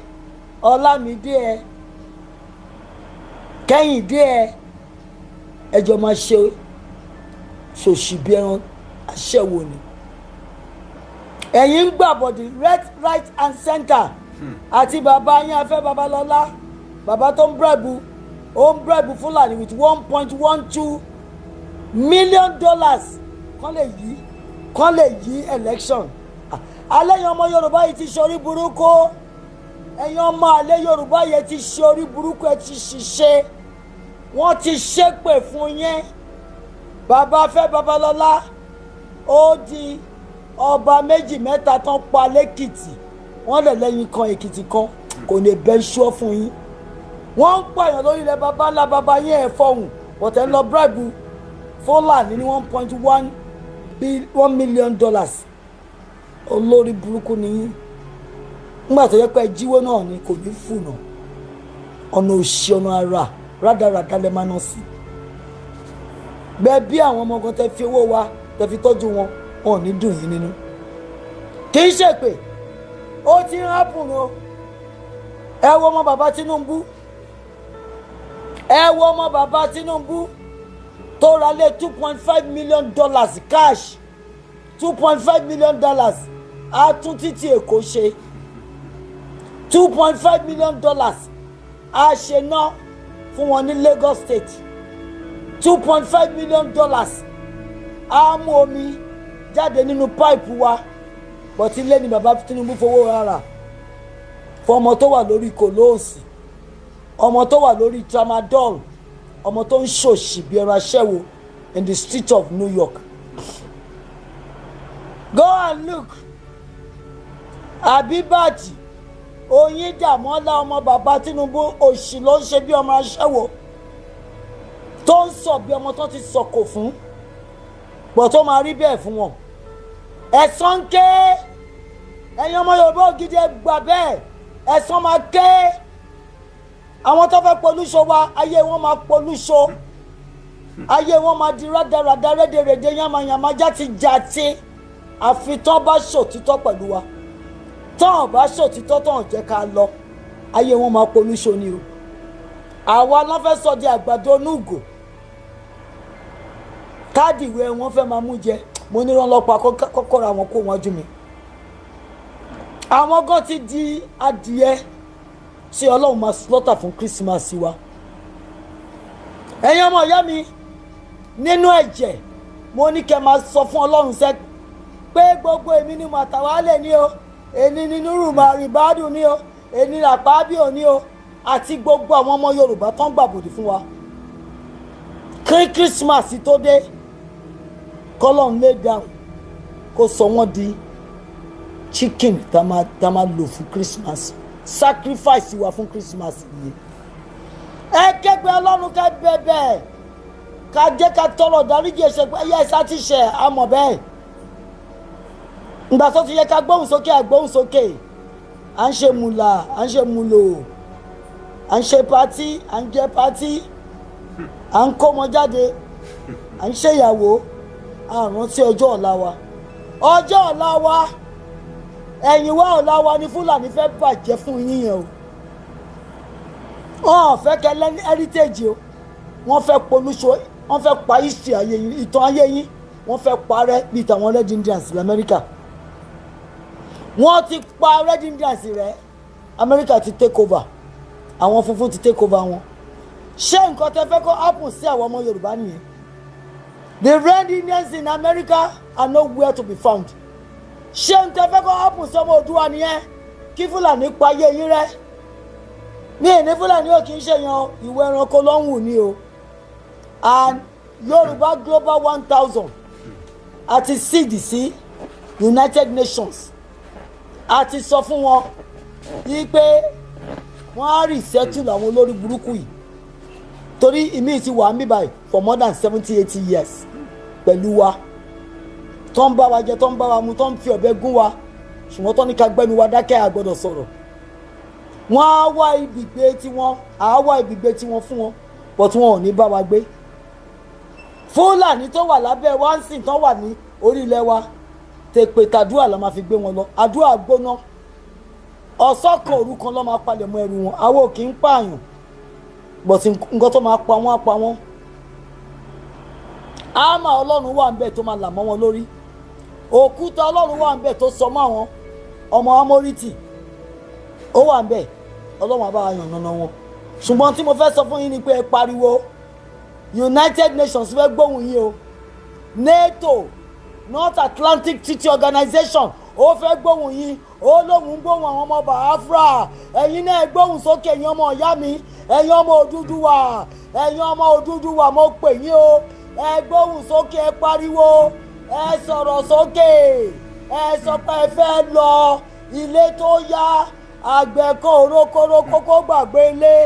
Ọlámídé ẹ, Kẹ́hìndé ẹ, ẹjọ́ máa ṣe ṣòṣì bí ẹran aṣẹ́wó ni. Ẹ̀yin ń gbàbọ̀dì left, right and center, àti bàbá yín Afẹ́ Babalọ́lá, bàbá tó ń bribe, ó ń bribe Fúlàní with $1.12 million kán lè yí election. Alẹ́ yẹn, ọmọ Yorùbá yìí ti ṣorí burúkú. Ẹ̀yin ọmọ àlẹ́ Yorùbá yẹn ti ṣorí burúkú, ẹ ti ṣiṣẹ́, wọ́n ti ṣépè fún yín. Bàbá Afẹ́ Babalọ́lá, ó di ọba méjì mẹ́ta tán pa lẹ́kìtì. Wọ́n lè lẹ́yìn kan Èkìtì kan kò ní bẹ́ ṣọ́ fún yín. Wọ́n ń pààyàn lórí ilẹ̀ bàbá ńlá bàbá yín, ẹ̀ fọ̀hùn bọ̀tẹ́ ń lọ bribe Fúlàní ní $1.1 million. Olórí burúkú ni yín. Nígbà tó yẹ pé jíwó náà ni kò ní fùnà. Ọ̀nà òṣì, ọ̀nà ara rádaràda lẹ máa ná sí. Bẹ́ẹ̀ bí àwọn ọmọ kan tẹ fi owó wa tẹ fi tọ́jú wọn, wọn ò ní dùn yín nínú. Kì í ṣe pé ó ti ń happen o. Ẹ wo ọmọ bàbá Tinubu, ẹ wo ọmọ bàbá Tinubu tó ra lé $2.5 million cash. $2.5 million á tún títí Èkó ṣe. $2.5 million á ṣe ná fún wọn ní Lagos State. $2.5 million á mú omi jáde nínú pipe wa. But ilé ni bàbá Tinubu fowó rárá fún ọmọ tó wà lórí kòlóòsì, ọmọ tó wà lórí tramadol, ọmọ tó ń ṣòṣì bí ẹran aṣẹ́wó in the street of New York. Go and look. Abibati Oyindàmọ́lá, ọmọ bàbá Tinubu, òṣì ló ń ṣe bí ọmọ aṣẹ́wó, tó ń sọ bí ọmọ tó ti sọ̀kò fún pọ̀, tó máa rí bẹ́ẹ̀ fún wọn. Ẹ̀san ń ké. Ẹ̀yin ọmọ Yorùbá ògidì, ẹ gbà bẹ́ẹ̀, ẹ̀san máa ké. Àwọn tó fẹ́ polúṣo wa, ayé wọn máa polúṣo, ayé wọn máa di rádaràda, rédèrèdè, yánmayànmá, játijàti, àfi tán bá ṣòtítọ́ pẹ̀lú wa. Tán bá ṣòtítọ́, tán jẹ́ ká lọ, ayé wọn máa polúṣo ni o. Àwa ló fẹ́ sọ di àgbàdo onúgò. Káàdì ìwé wọn fẹ́ máa mú jẹ. Mo ní rán lọ́pàá kọ́kọ́ ra wọn kó wọn jú mi. Àwọn gan ti di adìẹ tí Ọlọ́run máa slaughter fún Christmas wa. Ẹ̀yin ọmọ ìyá mi nínú ẹ̀jẹ̀, mo ní kẹ́ máa sọ fún Ọlọ́run sẹ́ pé gbogbo èmi ni màtàwálẹ̀ ní o, èmi ni Nuru Ribadu ní o, èmi ni Àpábíò ní o, àti gbogbo àwọn ọmọ Yorùbá tó ń gbàbòdì fún wa, kí Christmas tó dé, kọ́lọ́n lay down kó sọ wọ́n di chicken tá máa lò fún Christmas sacrifice wa, fún Christmas yìí. Ẹ kẹ́gbẹ́ Ọlọ́run, ká bẹ̀bẹ̀, ká jẹ́ ká tọrọ dáríjì ẹ̀ṣẹ̀ pé ẹ̀yẹ ẹ̀sà ti ṣẹ̀, àmọ̀ bẹ́ẹ̀. Ìgbà tó ti yẹ ká gbóhùn sókè, àgbóhùn sókè. À ń ṣe mùlà, à ń ṣe mùlò, à ń ṣe party, à ń jẹ party, à ń kó ọmọ jáde, à ń ṣèyàwó, à ń rántí ọjọ́ ọ̀la wa. Ọjọ́ ọ̀la wa, ẹ̀yìn wa ọ̀la wa ni Fúlàní fẹ́ bàjẹ́ fún yín yẹn o. Wọn ò fẹ́ kẹ́ lẹ́ni heritage o. Wọ́n fẹ́ polúṣo, wọ́n fẹ́ pa history ayé yín, ìtàn ayé yín, wọ́n fẹ́ parẹ́ bíi tàwọn Red Indians lamẹ́ríkà. Wọ́n ti pa Red Indians rẹ́. Amẹ́ríkà ti take over àwọn funfun, ti take over wọn. Ṣé nǹkan tẹ́ fẹ́ kó happen sí àwọn ọmọ Yorùbá nìyẹn? The Red Indians in America are nowhere to be found. Ṣé n tẹ́ fẹ́ kó happen sí ọmọ Oòduà nìyẹn, kí Fúlàní pa ayé yín rẹ́? Ní ìní Fúlàní ò kì í ṣèyàn, ìwé ẹranko ló ń wù ní o. And Yorùbá Global 1000 àti CDC, United Nations, àti sọ fún wọn yí pé wọ́n á resettle àwọn olórí burúkú yìí, torí ìmíì ti wà ń bí báyìí for more than 70, 80 years pẹ̀lú wa, tó ń bá wa jẹ, tó ń bá wa mu, tó ń fi ọ̀bẹ gún wa, ṣùgbọ́n tó ní ká gbẹ́nu wa dákẹ́, àgbọ́dọ̀ sọ̀rọ̀. Wọ́n á wá ibìgbé tiwọn, á wá ibìgbé tiwọn fún wọn, but wọn ò ní bá wa gbé. Fúlàní tó wà lábẹ́ wa ń sìn, tán wà ní orí ilẹ̀ wa, tèpè tàdúrà la máa fi gbé wọn lọ. Àdúrà gbóná, ọ̀sán kan òru kan ló máa palẹ̀ mọ́ ẹrù wọn. Àwọn ò kì í pààyàn, but nǹkan tó máa pa wọ́n á pa wọ́n. Àmà Ọlọ́run wà ń bẹ̀ tó máa là mọ́ wọn lórí. Òkúta Ọlọ́run wà ń bẹ̀ tó sọ mọ́ àwọn ọmọ Amórítì, ó wà ń bẹ̀. Ọlọ́run á bá wa yàn nànà wọn. Ṣùgbọ́n tí mo fẹ́ sọ fún yín ni pé ẹ pariwo. United Nations fẹ́ gbóhùn yín o. NATO, North Atlantic Treaty Organization, ó fẹ́ gbóhùn yín. Ó lóun ń gbóhùn àwọn ọmọ Biafra. Ẹ̀yin náà gbóhùn sókè. Ẹ̀yin ọmọ ìyá mi, ẹ̀yin ọmọ Odùduwà, ẹ̀yin ọmọ Odùduwà, mo pè yín o. Ẹ gbóhùn sókè, ẹ pariwo, ẹ sọ̀rọ̀ sókè, ẹ sọ pé ẹ fẹ́ lọ ilé tó yá. Àgbẹ̀ kan òrókórókó kó gbàgbé ilé.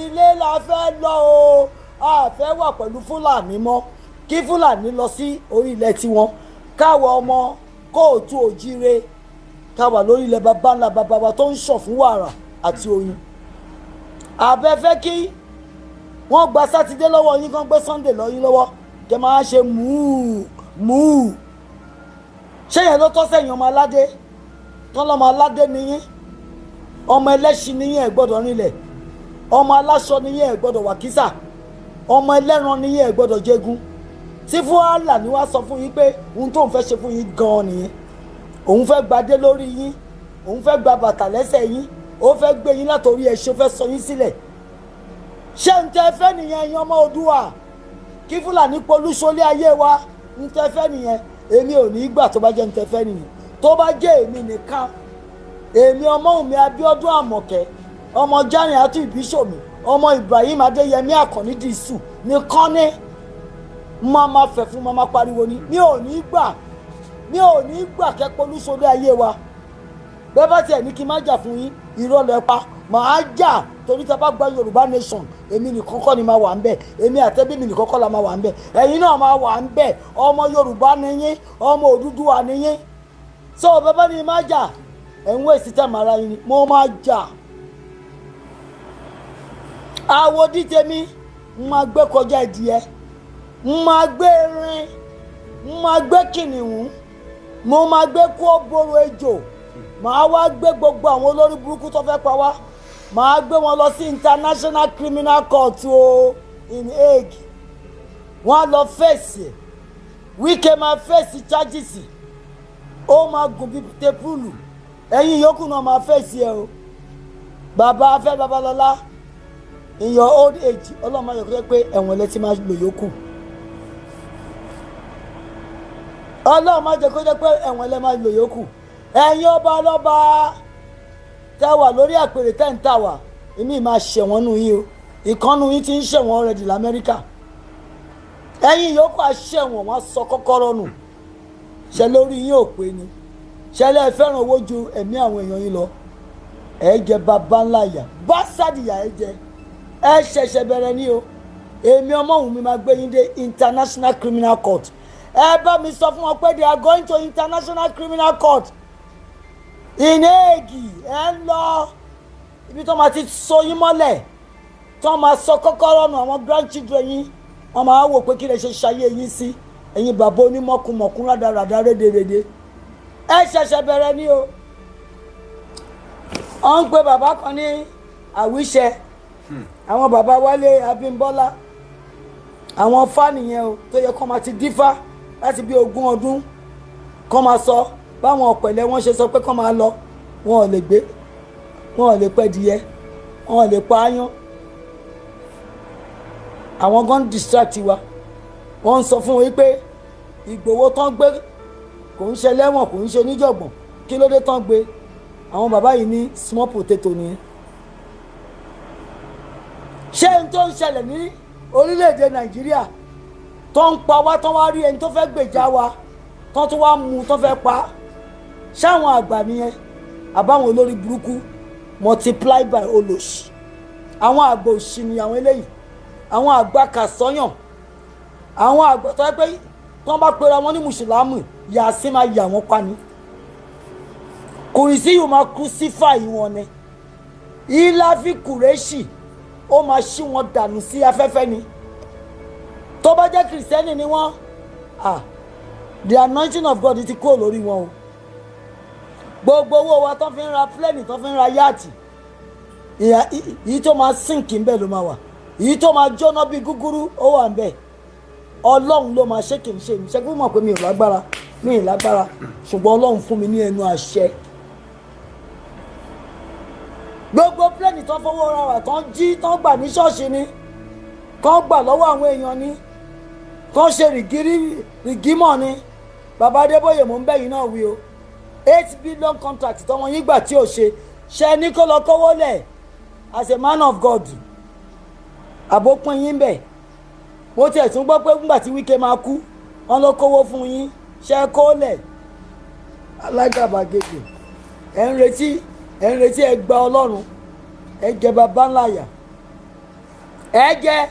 Ilé la fẹ́ lọ o. A fẹ́ wà pẹ̀lú Fúlàní mọ́. Kí Fúlàní lọ sí orí ilẹ̀ tiwọn, káwọ ọmọ kóòtù òjíire, káwà lórí ilẹ̀ baba ńlá baba wa tó ń ṣọ̀ fún wàrà àti oyin. Àbẹ fẹ́ kí wọ́n gba Sátidé lọ́wọ́ yín, kán gbé Sunday lọ yín lọ́wọ́, kẹ́ máa ṣe mùú mùú? Ṣé yẹn ló tọ́ sẹ́yìn ọmọ aládé tán? Lọ́mọ aládé nìyín, ọmọ ẹlẹ́ṣin nìyín, ẹ̀ gbọ́dọ̀ rinlẹ̀. Ọmọ aláṣọ nìyín, ẹ̀ gbọ́dọ̀ wàkísà. Ọmọ ẹlẹ́ran nìyín, ẹ̀ gbọ́dọ̀ jẹgun. Tí Fúlàní ni wàá sọ fún yín pé ohun tóun fẹ́ ṣe fún yín gan-an nìyẹn. Òun fẹ́ gbadé lórí yín, òun fẹ́ gba bàtà lẹ́sẹ̀ yín, ó fẹ́ gbé yín látòrí ẹṣin, ó fẹ́ sọ yín sílẹ̀. Ṣé ń tẹ́ fẹ́ nìyẹn, ẹ̀yin ọmọ Oòduà? Kí Fúlàní polúṣọlé ayé wa, ń tẹ́ fẹ́ nìyẹn? Èmi ò ní í gbà. Tó bá jẹ́ ń tẹ́ fẹ́ nìyẹn, tó bá jẹ́ èmi nìkan, èmi Ọmọ́wùnmí Abíọ́dún Àmọ̀kẹ́, ọmọ Járìn àti Ìbísòmí, ọmọ Ibrahim Adéyẹmí Àkànní Dìísù nìkan ní máa ma fẹ̀ fún, máa ma pariwo ni, mi ò ní í gbà, mi ò ní í gbà kẹ́ polúṣọlé ayé wa. Bẹ́ẹ̀ bá tiẹ̀ ní kí n má jà fún yín, irọ́ lẹ pa. Màá jà, torí tá a bá gba Yorùbá nation, èmi nìkan kọ́ ni máa wà ń bẹ̀. Èmi àtẹ́bí mi nìkan kọ́ la máa wà ń bẹ̀, ẹ̀yin náà máa wà ń bẹ̀. Ọmọ Yorùbá ni yín, ọmọ Odùduwà ni yín. So bẹ́ẹ̀ bá ní má jà, ẹ̀ ń wé sí tẹ̀ mara yín ni. Mo máa jà. Àwòdì tèmi ń máa gbé kọjá ìdíyẹ, ń máa gbé erin, ń máa gbé kìnìún, mo máa gbé kó boro ejò. Màá wá gbé gbogbo àwọn olórí burúkú tó fẹ́ pa wá, màá gbé wọn lọ sí International Criminal Court o in Hague. Wọ́n á lọ face ẹ̀. Wike máa face charges, ó máa gùn bí tepúlù. Ẹ̀yin yòókù náà máa face ẹ̀ o. Bàbá Afẹ́ Babalọ́lá, in your old age, Ọlọ́run máa yọ kó pé ẹ̀wọ̀n lẹ́tí máa lò yòókù. Ọlọ́run máa jẹ́ kó jẹ́ pé ẹ̀wọ̀n lẹ́ máa lò yòókù. Ẹ̀yin ọba ọlọ́ba tẹ́ wà lórí àpèrè, tẹ́ ń tà wá, èmi máa ṣẹ̀wọ̀n nù yín o. Ìkànnù yín ti ń ṣẹ̀wọ̀n already lamẹ́ríkà. Ẹ̀yin yòókù àṣẹ̀wọ̀n, wọn sọ kọ́kọ́rọ́ nù. Ṣe lórí yín ò pé ni? Ṣẹlẹ̀ fẹ́ràn owó ju ẹ̀mí àwọn èèyàn yín lọ? Ẹ jẹ bàbá ńlá ìyà, bá sádìyà ẹ jẹ. Ẹ ṣẹ̀ṣẹ̀ bẹ̀rẹ̀ ní o. Èmi Ọmọ́wùnmí máa gbé yín dé International Criminal Court. Ẹ bá mi sọ fún wọn pé they are going to International Criminal Court in Hague. Ẹ ń lọ ibi tó máa ti so yín mọ́lẹ̀, tó máa sọ kọ́kọ́rọ́ nù. Àwọn grandchildren yín, wọ́n máa wò pé kí lè ṣe ṣayé yín sí. Ẹ̀yin bàbá onímọ̀kùmọ̀kùn rádaràdà rédèrèdè, ẹ ṣẹ̀ṣẹ̀ bẹ̀rẹ̀ ní o. Wọ́n ń pe bàbá kan ní Àwíṣẹ, àwọn bàbá Wálé Abímbọ́lá, àwọn fáànìyẹn o, tó yẹ kó máa ti dífá láti bí 20 ọdún, kó máa sọ báwọn ọ̀pẹ̀lẹ̀ wọn ṣe sọ pé kó máa lọ. Wọn ò lè gbé, wọn ò lè pẹ́ díẹ̀, wọn ò lè pa áyán. Àwọn gan distract wa. Wọ́n ń sọ fún wọn pé Ìgbòho tán gbé kò ń ṣe lẹ́wọ̀n, kò ń ṣe oníjọ̀gbọ̀n. Kí ló dé tán gbé àwọn bàbá yìí ní small potato nìyẹn? Ṣé n tó ń ṣẹlẹ̀ ní orílẹ̀-èdè Nàìjíríà tó ń pa wá, tó wá rí ẹni tó fẹ́ gbèjà wa, tó tún wá mú, tó fẹ́ pa á, ṣáwọn àgbà nìyẹn àbáwọn olórí burúkú multiply by olòṣì? Àwọn àgbà òṣì ni àwọn eléyìí, àwọn àgbà kàsọ́yàn, àwọn àgbà tó yẹ pé tó ń bá pera wọn ní mùsùlùmí, yàsí máa yà wọ́n pa ni, kùrìsí yìí máa crucify wọn ni, ìlàfi kùrẹ́ṣì ó máa ṣí wọn dànù sí afẹ́fẹ́ ni. Tó bá jẹ́ kìrìsìtẹ́nì ni wọ́n, ah, the anointing of God ti kúrò lórí wọn o. Gbogbo owó wa tó fi ń ra plane, tó fi ń ra yacht, èyí tó máa sink ńbẹ ló máa wà, èyí tó máa jóná bíi gúgúrú ó wà ńbẹ. Ọlọ́run ló máa ṣe, kì í ṣe mi. Ṣe kí wọ́n mọ̀ pé mi ò lágbára, mi ì lágbára, ṣùgbọ́n Ọlọ́run fún mi ní ẹnu àṣẹ. Gbogbo plane tó fowó ra wà, tó ń jí, tó ń gbà ní ṣọ́ọ̀ṣì ni, kán gbà lọ́wọ́ àwọn èèyàn ni, kán ṣe rìgírí rìgímọ̀ ni. Bàbá Adébóyè, mò ń bẹ̀yìn náà wí o. 8 billion contract tọmọ yín gbà tí ò ṣe, ṣe ní kó lọ kówó lẹ̀ as a man of God, àbópin yín bẹ̀. Mo tiẹ̀ tún gbọ́ pé nígbà tí Wike máa kú, wọ́n ló kówó fún yín. Ṣe kó lẹ̀? Alágàbàgebè, ẹ̀ ń retí, ẹ̀ ń retí ẹ gba Ọlọ́run. Ẹ jẹ bàbá ńlá yà, ẹ jẹ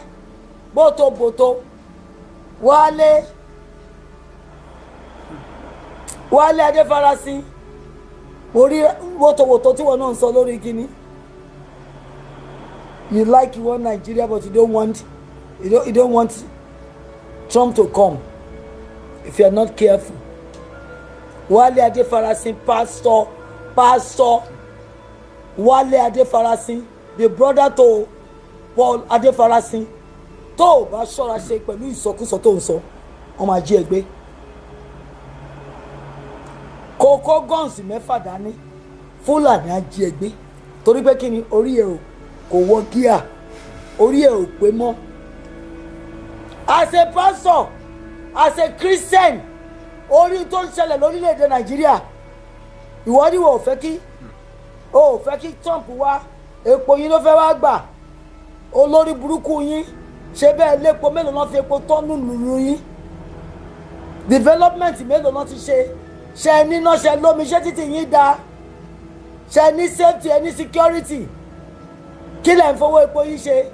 bótobòto. Wálé, Wálé Adéfarasí, mo rí wótòwòtò tí wọn náà ń sọ lórí kínní. You like you want Nigeria, but you don't want Trump to come. If you are not careful. Wale Adefarasin, pastor, Pastor Wale Adefarasin, the brother to Paul Adefarasin, tó o bá ṣọ́ra ṣe pẹ̀lú ìsọkúsọ tó ń sọ, wọ́n máa jí ẹ gbé. Kókó guns mẹ́fà dání, Fúlàní á jí ẹ gbé. Torí pé kí ni? Orí ẹ ò kò wọ gear, orí ẹ ò pé mọ́. As a pastor, as a Christian, orí tó ń ṣẹlẹ̀ lórílẹ̀‐èdè Nàìjíríà, ìwọ ni wò fẹ́ kí o ò fẹ́ kí Trump wá. Epo yín ló fẹ́ wá gbà. Olórí burúkú yín ṣe bẹ́ẹ̀. Lépo mélòó náà fi epo tọ́nù lùlù yín? Development mélòó náà ti ṣe? Ṣe níná? Ṣe lómi? Ṣé títì yín da? Ṣe ní safety? Ẹ ní security? Kí lẹ̀ ń fowó epo yín ṣe?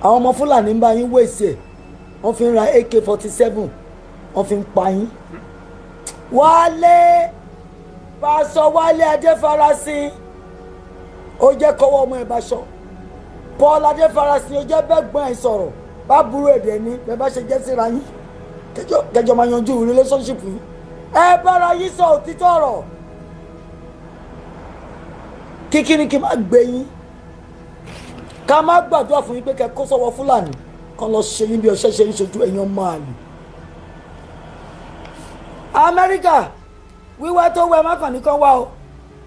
Àwọn ọmọ Fúlàní ń bá yín wèsì ẹ̀. Wọ́n fi ń ra AK-47, wọ́n fi ń pa yín. Wálé, Pastor Wálé Adéfarasin, ó jẹ́ kọ́wọ́ ọmọ ẹ̀ bá ṣọ. Paul Adéfarasin, ó jẹ́ bẹ́gbọ́n ẹ̀ sọ̀rọ̀. Bá burú èdè ní bẹ́ẹ̀ bá ṣe jẹ́ síra yín, kẹjọ máa yanjú relationship yín. Ẹ bára yín sọ òtítọ́ ọ̀rọ̀. Kíkí ni kí n má gbé yín, ká má gbàdúrà fún yín pé kẹ kó sọ́wọ́ Fúlàní kán lọ ṣe yín bí ọṣẹ ṣe ń ṣojú ẹ̀yin ọmọ àlè. Amẹ́ríkà wíwá tó wẹ mákànní kan wá o,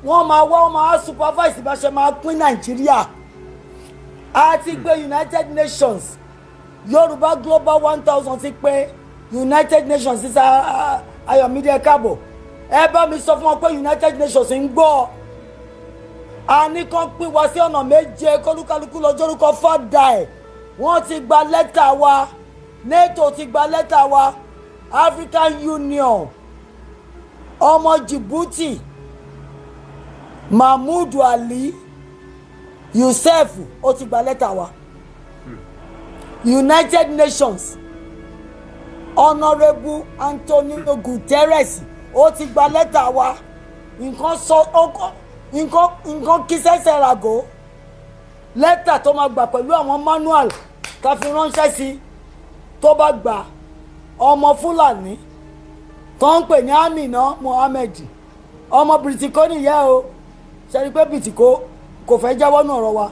wọ́n máa wá, wọ́n máa supervise bá ṣe máa pín Nàìjíríà. A ti gbé United Nations, Yorùbá Global 1000 ti pé United Nations. Sísá Ayọ̀mídé, ẹ káàbọ̀. Ẹ bá mi sọ fún wọn pé United Nations ń gbọ́. A ní kán pín wa sí ọ̀nà méje, kólúkálukú lọ jórúkọ fọ́dà ẹ̀. Wọ́n ti gba lẹ́tà wa, NATO ti gba lẹ́tà wa, African Union. Ọmọ Djibouti, Mahmoud Ali Yusuf, ó ti gba lẹ́tà wa. United Nations, Honourable Antonio Guterres, ó ti gba lẹ́tà wa. Nǹkan sọ nǹkan nǹkan kí sẹ́sẹ̀ ràgó. Lẹ́tà tó máa gbà pẹ̀lú àwọn manual ká fi ránṣẹ́ sí, tó bá gbà, ọmọ Fúlàní tó ń pè ní Amina Mohammed, ọmọ Bìrìtìkó nìyẹn o. Ṣe rí i pé Bìrìtìkó kò fẹ́ jáwọ́ nù ọ̀rọ̀ wa?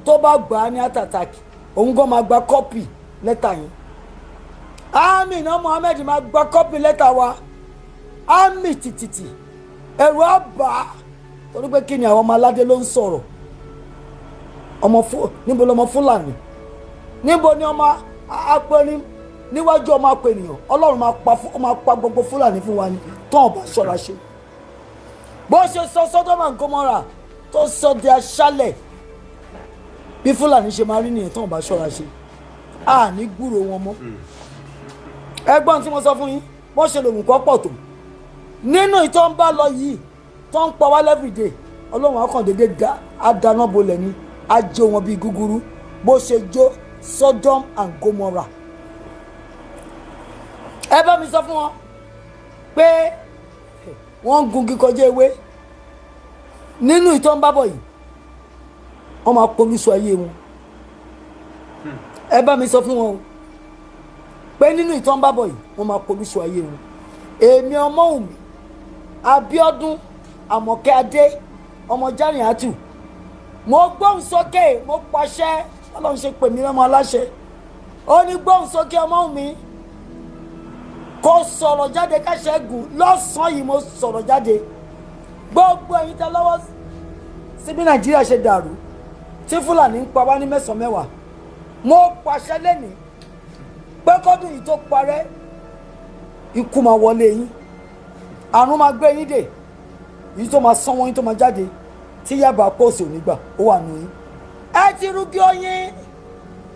Tó bá gbà á ní attack, òun gan máa gba copy lẹ́tà yẹn. Amina Mohammed máa gba copy lẹ́tà wa, ámì tìtìtì, ẹ̀rù á bà á. Torí pé kí ni? Àwọn ọmọ aládé ló ń sọ̀rọ̀. Ọmọ fún níbo lọmọ Fúlàní? Níbo ni ọmọ apẹni níwájú ọmọ apẹnìyàn? Ọlọ́run máa pa gbogbo Fúlàní fún wa ni tó ọba ṣọ́ra ṣe. Bó ṣe sọ Sodom and Gomorrah tó sọ di aṣálẹ̀, bí Fúlàní ṣe máa rí nìyẹn tó ọba ṣọ́ra ṣe. A ní gbúrò wọn mọ́. Ẹgbọ́n tí mo sọ fún yín, bó ṣe lòun kọ́ pọ̀ tó nínú ìtọ́ ń bá lọ yìí tó ń pa wá everyday, Ọlọ́run á kàn déédéé dá á dáná bolẹ̀ ni, á jó wọn bíi gúgúrú bó ṣe jó Sodom and Gomorrah. Ẹ bá mi sọ fún wọn pé wọ́n ń gungi kọjá ewé. Nínú ìtọ́ ń bá bọ̀ yìí, wọ́n máa polúṣọ ayé wọn. Ẹ bá mi sọ fún wọn o pé nínú ìtọ́ ń bá bọ̀ yìí, wọ́n máa polúṣọ ayé wọn. Èmi Ọmọ́wùmí Abíọ́dún Àmọ̀kẹ́ Adé, ọmọ Járìnátù, mo gbóhùn sókè, mo pàṣẹ. Ọlọ́run ṣe pè mí lọ́mọ aláṣẹ. Ó ní gbóhùn sókè, Ọmọ́wùmí, kó sọ̀rọ̀ jáde káṣẹ́ gùn. Lọ́sàn-án yìí, mo sọ̀rọ̀ jáde. Gbogbo ẹ̀yin tẹ́ lọ́wọ́ sí bí Nàìjíríà ṣe dàrú, tí Fúlàní ń pa wá ní mẹ́sàn-án mẹ́wàá, mo pàṣẹ lẹ́nìí pé kọ́dún yìí tó parẹ́, ikú máa wọlé yín, àrùn máa gbé yín dè, yìí tó máa sán wọn yín tó máa jáde tí yàbá pòsì ò ní gbà ó wà nù yín. Ẹ ti rúgí oyin,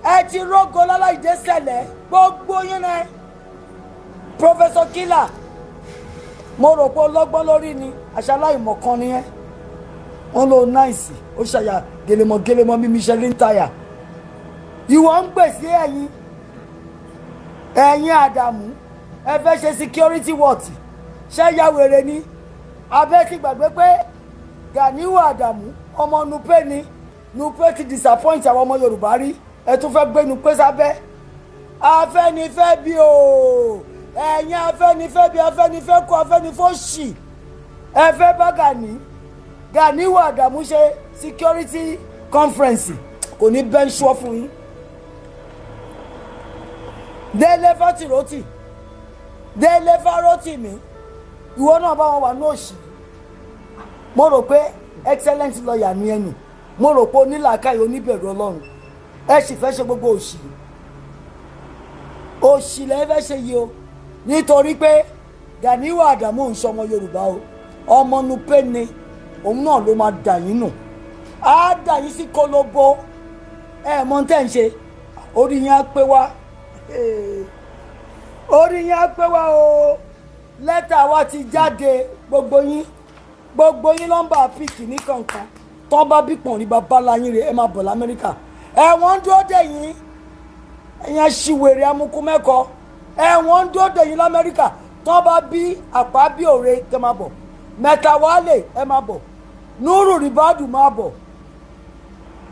ẹ ti rógo láláìdé sẹlẹ, gbogbo yín rẹ. Professor Killer, mo rò pé ọlọ́gbọ́n lórí ni, àṣà aláìmọ̀kan ni ẹ́. Wọ́n lo nice, ó ṣàyà gèlèmọ̀ gèlèmọ̀ bí Michelin tire. Ìwọ ń gbèsè ẹ̀yin ẹ̀yin Àdàmú, ẹ fẹ́ ṣe security what? Ṣé ya wèrè ni? Abẹ́ ti gbàgbé pé Ganiu Àdàmú ọmọ Nupe ni. Nupe ti disappoint àwọn ọmọ Yorùbá rí. Ẹ tún fẹ́ gbé Nupe sábẹ́ Afẹ́nifẹ́ bí o. Ẹ̀yin Afẹ́nifẹ́ bí, Afẹ́nifẹ́ kú, Afẹ́nifẹ́ ṣì. Ẹ fẹ́ bá Gani Gani wà Àdàmú ṣe security conference, kò ní bẹ́ẹ̀ ń ṣọ́ fún yín. Délé Fátìrótì, Délé Fárótìmí, ìwọ náà bá wọn wà ní òṣì. Mo rò pé excellent lawyer ni ẹnu, mo rò pé onílàákàyè, oníbẹ̀rù Ọlọ́run. Ẹ sì fẹ́ ṣe gbogbo òṣì, òṣì lẹ́yìn fẹ́ ṣe yìí o, nítorí pé Gàníwà Àdàmú ń ṣọmọ Yorùbá o, ọmọ Nupe ni. Òun náà ló máa dà yín nù, á dà yín sí kólóbó. Ẹ mọ tẹ́ ń ṣe, orí yín á pé wá, orí yín á pé wá o. Lẹ́tà wa ti jáde. Gbogbo yín, gbogbo yín ló ń bá pick ní kankan tọ́ bá bí pọ̀n ní babalá yín rè. Ẹ máa bọ̀ l'Amẹ́ríkà, ẹ̀wọ̀n ń dúró dè yín. Ẹ̀yin aṣiwèrè amukú mẹ́kọ, ẹ̀wọ̀n ń dúró dè yín l'Amẹ́ríkà. Tọ́ bá bí àpá bí òre, tẹ́ máa bọ̀. Mẹ́tàwálè, ẹ máa bọ̀. Nuru Ribadu, máa bọ̀.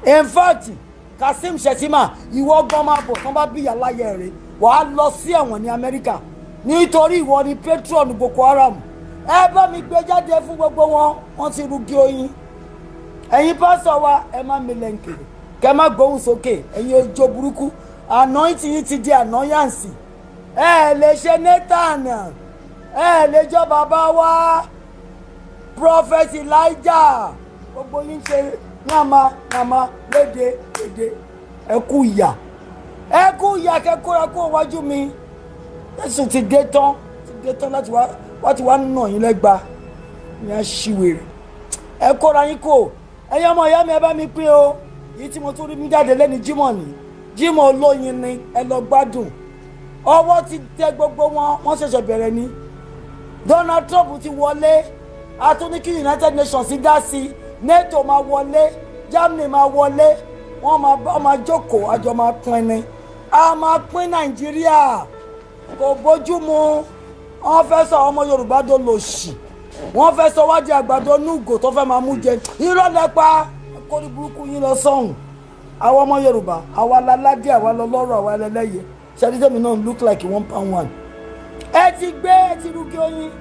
In fact, Kazeem Shettima, ìwọ gan máa bọ̀. Tọ́ bá bí yàrá rẹ̀, wàá lọ sí ẹ̀wọ̀n ní Amẹ́ríkà, nítorí ìwọ ni patron Boko Haram. Ẹ bá mi gbé jáde fún gbogbo wọn. Wọ́n ti rugi oyin. Ẹ̀yin pásọ̀ wa, ẹ má milẹ̀ǹkè, kẹ má gbóhùn sókè. Ẹ̀yin ojo burúkú, anointing yín ti di annoyance. Ẹ lè ṣe Nathan, ẹ lè jọ bàbá wa Prophet Elijah. Gbogbo yín ṣe yàmà yàmà léde léde. Ẹ kú ìyà, ẹ kú ìyà. Kẹ kóra kó wájú mi. Jésù ti dé tán, ti dé tán láti wá wá ti wá nà yín lẹ́gba ní aṣiwèrè. Ẹ kóra yín kó. Ẹ̀yin ọmọ ìyá mi, ẹ bá mi pín o. Yìí tí mo tún rí mi jáde lẹ́ni Jímọ̀ ní Jímọ̀ olóyin ni. Ẹ lọ gbádùn. Ọwọ́ ti tẹ gbogbo wọn, wọ́n ṣẹ̀ṣẹ̀ bẹ̀rẹ̀ ni. Donald Trump ti wọlé, a tún ní kí United Nations dá sí, NATO máa wọlé, Germany máa wọlé. Wọ́n máa máa jókòó, àjọ máa pín ni. A máa pín Nàìjíríà, kò bójú mu. Wọ́n fẹ́ sọ ọmọ Yorùbá tó lò sí, wọ́n fẹ́ sọ wájú àgbàdo núgò tó fẹ́ máa mú jẹ. Irọ́ lẹ́pa kórí burúkú yín lọ sọ́hùn. Àwọn ọmọ Yorùbá, àwa láládé, àwa lọlọ́rọ̀, àwa lẹlẹ́yẹ. Ṣẹ́díṣẹ́mi náà look like £1 one. Ẹ ti gbé, ẹ ti rúkì oyin,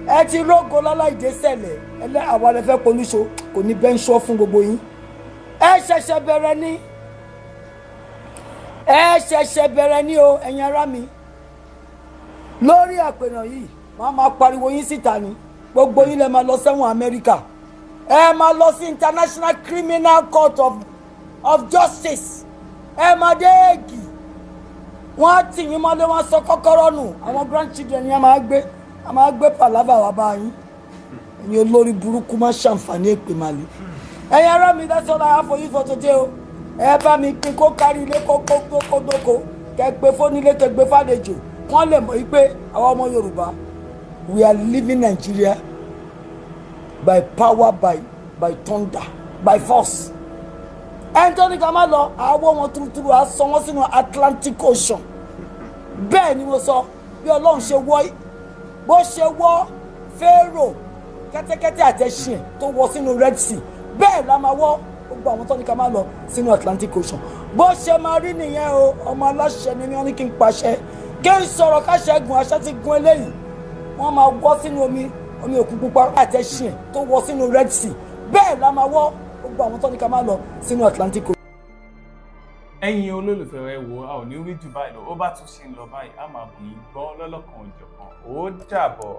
ẹ ti rógo láláìdé sẹ̀lẹ̀ ẹlẹ́. Àwa lẹ fẹ́ polúṣo, kò ní bẹ́ẹ̀ ń ṣọ́ fún gbogbo yín. Ẹ ṣẹ̀ṣẹ̀ bẹ̀rẹ̀ ní, ẹ ṣẹ̀ṣẹ̀ bẹ̀rẹ̀ ní o. Ẹ̀yin ará mi, lórí àpènà yìí, màá máa pariwo yín síta ni. Gbogbo yín lẹ máa lọ sẹ́wọ̀n Amẹ́ríkà. Ẹ máa lọ sí International Criminal Court of Justice. Ẹ máa dé Ègì, wọ́n á tì yín mọ́lé, wọ́n á sọ kọ́kọ́rọ́ nù. Àwọn grandchildren yẹn máa gbé, a máa gbé pàlávà wá bá yín. Ẹ̀yin olórí burúkú, má ṣàǹfààní èpè màlẹ́. Ẹ̀yin ará mi, that's all I have for you for today o. Ẹ bá mi pín kó kárí ilé, kó kó kó dóko, kẹ gbé fónílé, kẹ gbé fàlejò, wọ́n lè mọ̀ wípé àwọn ọmọ Yorùbá, we are leaving Nigeria by power, by thunder, by force. Ẹni tó ní ká má lọ, àwọ̀ wọn turuturu, á sọ wọ́n sínú Atlantic Ocean. Bẹ́ẹ̀ ni mo sọ. Bí Ọlọ́run ṣe wọ́, bó ṣe wọ́ Pharaoh, kẹ́tẹ́kẹ́tẹ́ àtẹ̀sìn ẹ̀ tó wọ́ sínú Red Sea, bẹ́ẹ̀ la máa wọ́ gbogbo àwọn tó ní ká má lọ sínú Atlantic Ocean. Bó ṣe máa rí nìyẹn o. Ọmọ aláṣẹ ni wọ́n ní kí n pàṣẹ, kí n sọ̀rọ̀, káṣẹ gun àṣẹ ti gun eléyìí. Wọ́n máa wọ́ sínú omi òkun pupa àtẹ̀sìn ẹ̀ tó wọ́ sínú Red Sea, bẹ́ẹ̀ la máa wọ́ gbogbo àwọn tó ní ká má lọ sínú Atlantic Ocean. Ẹ̀yin olólùfẹ́, ẹ wò, a ò ní rí jù báyìí lọ. Ó bá tún ṣe ń lọ báyìí, a máa bù yín gbọ́ lọ́lọ́kan òjọ̀kan. Ó dàbọ̀.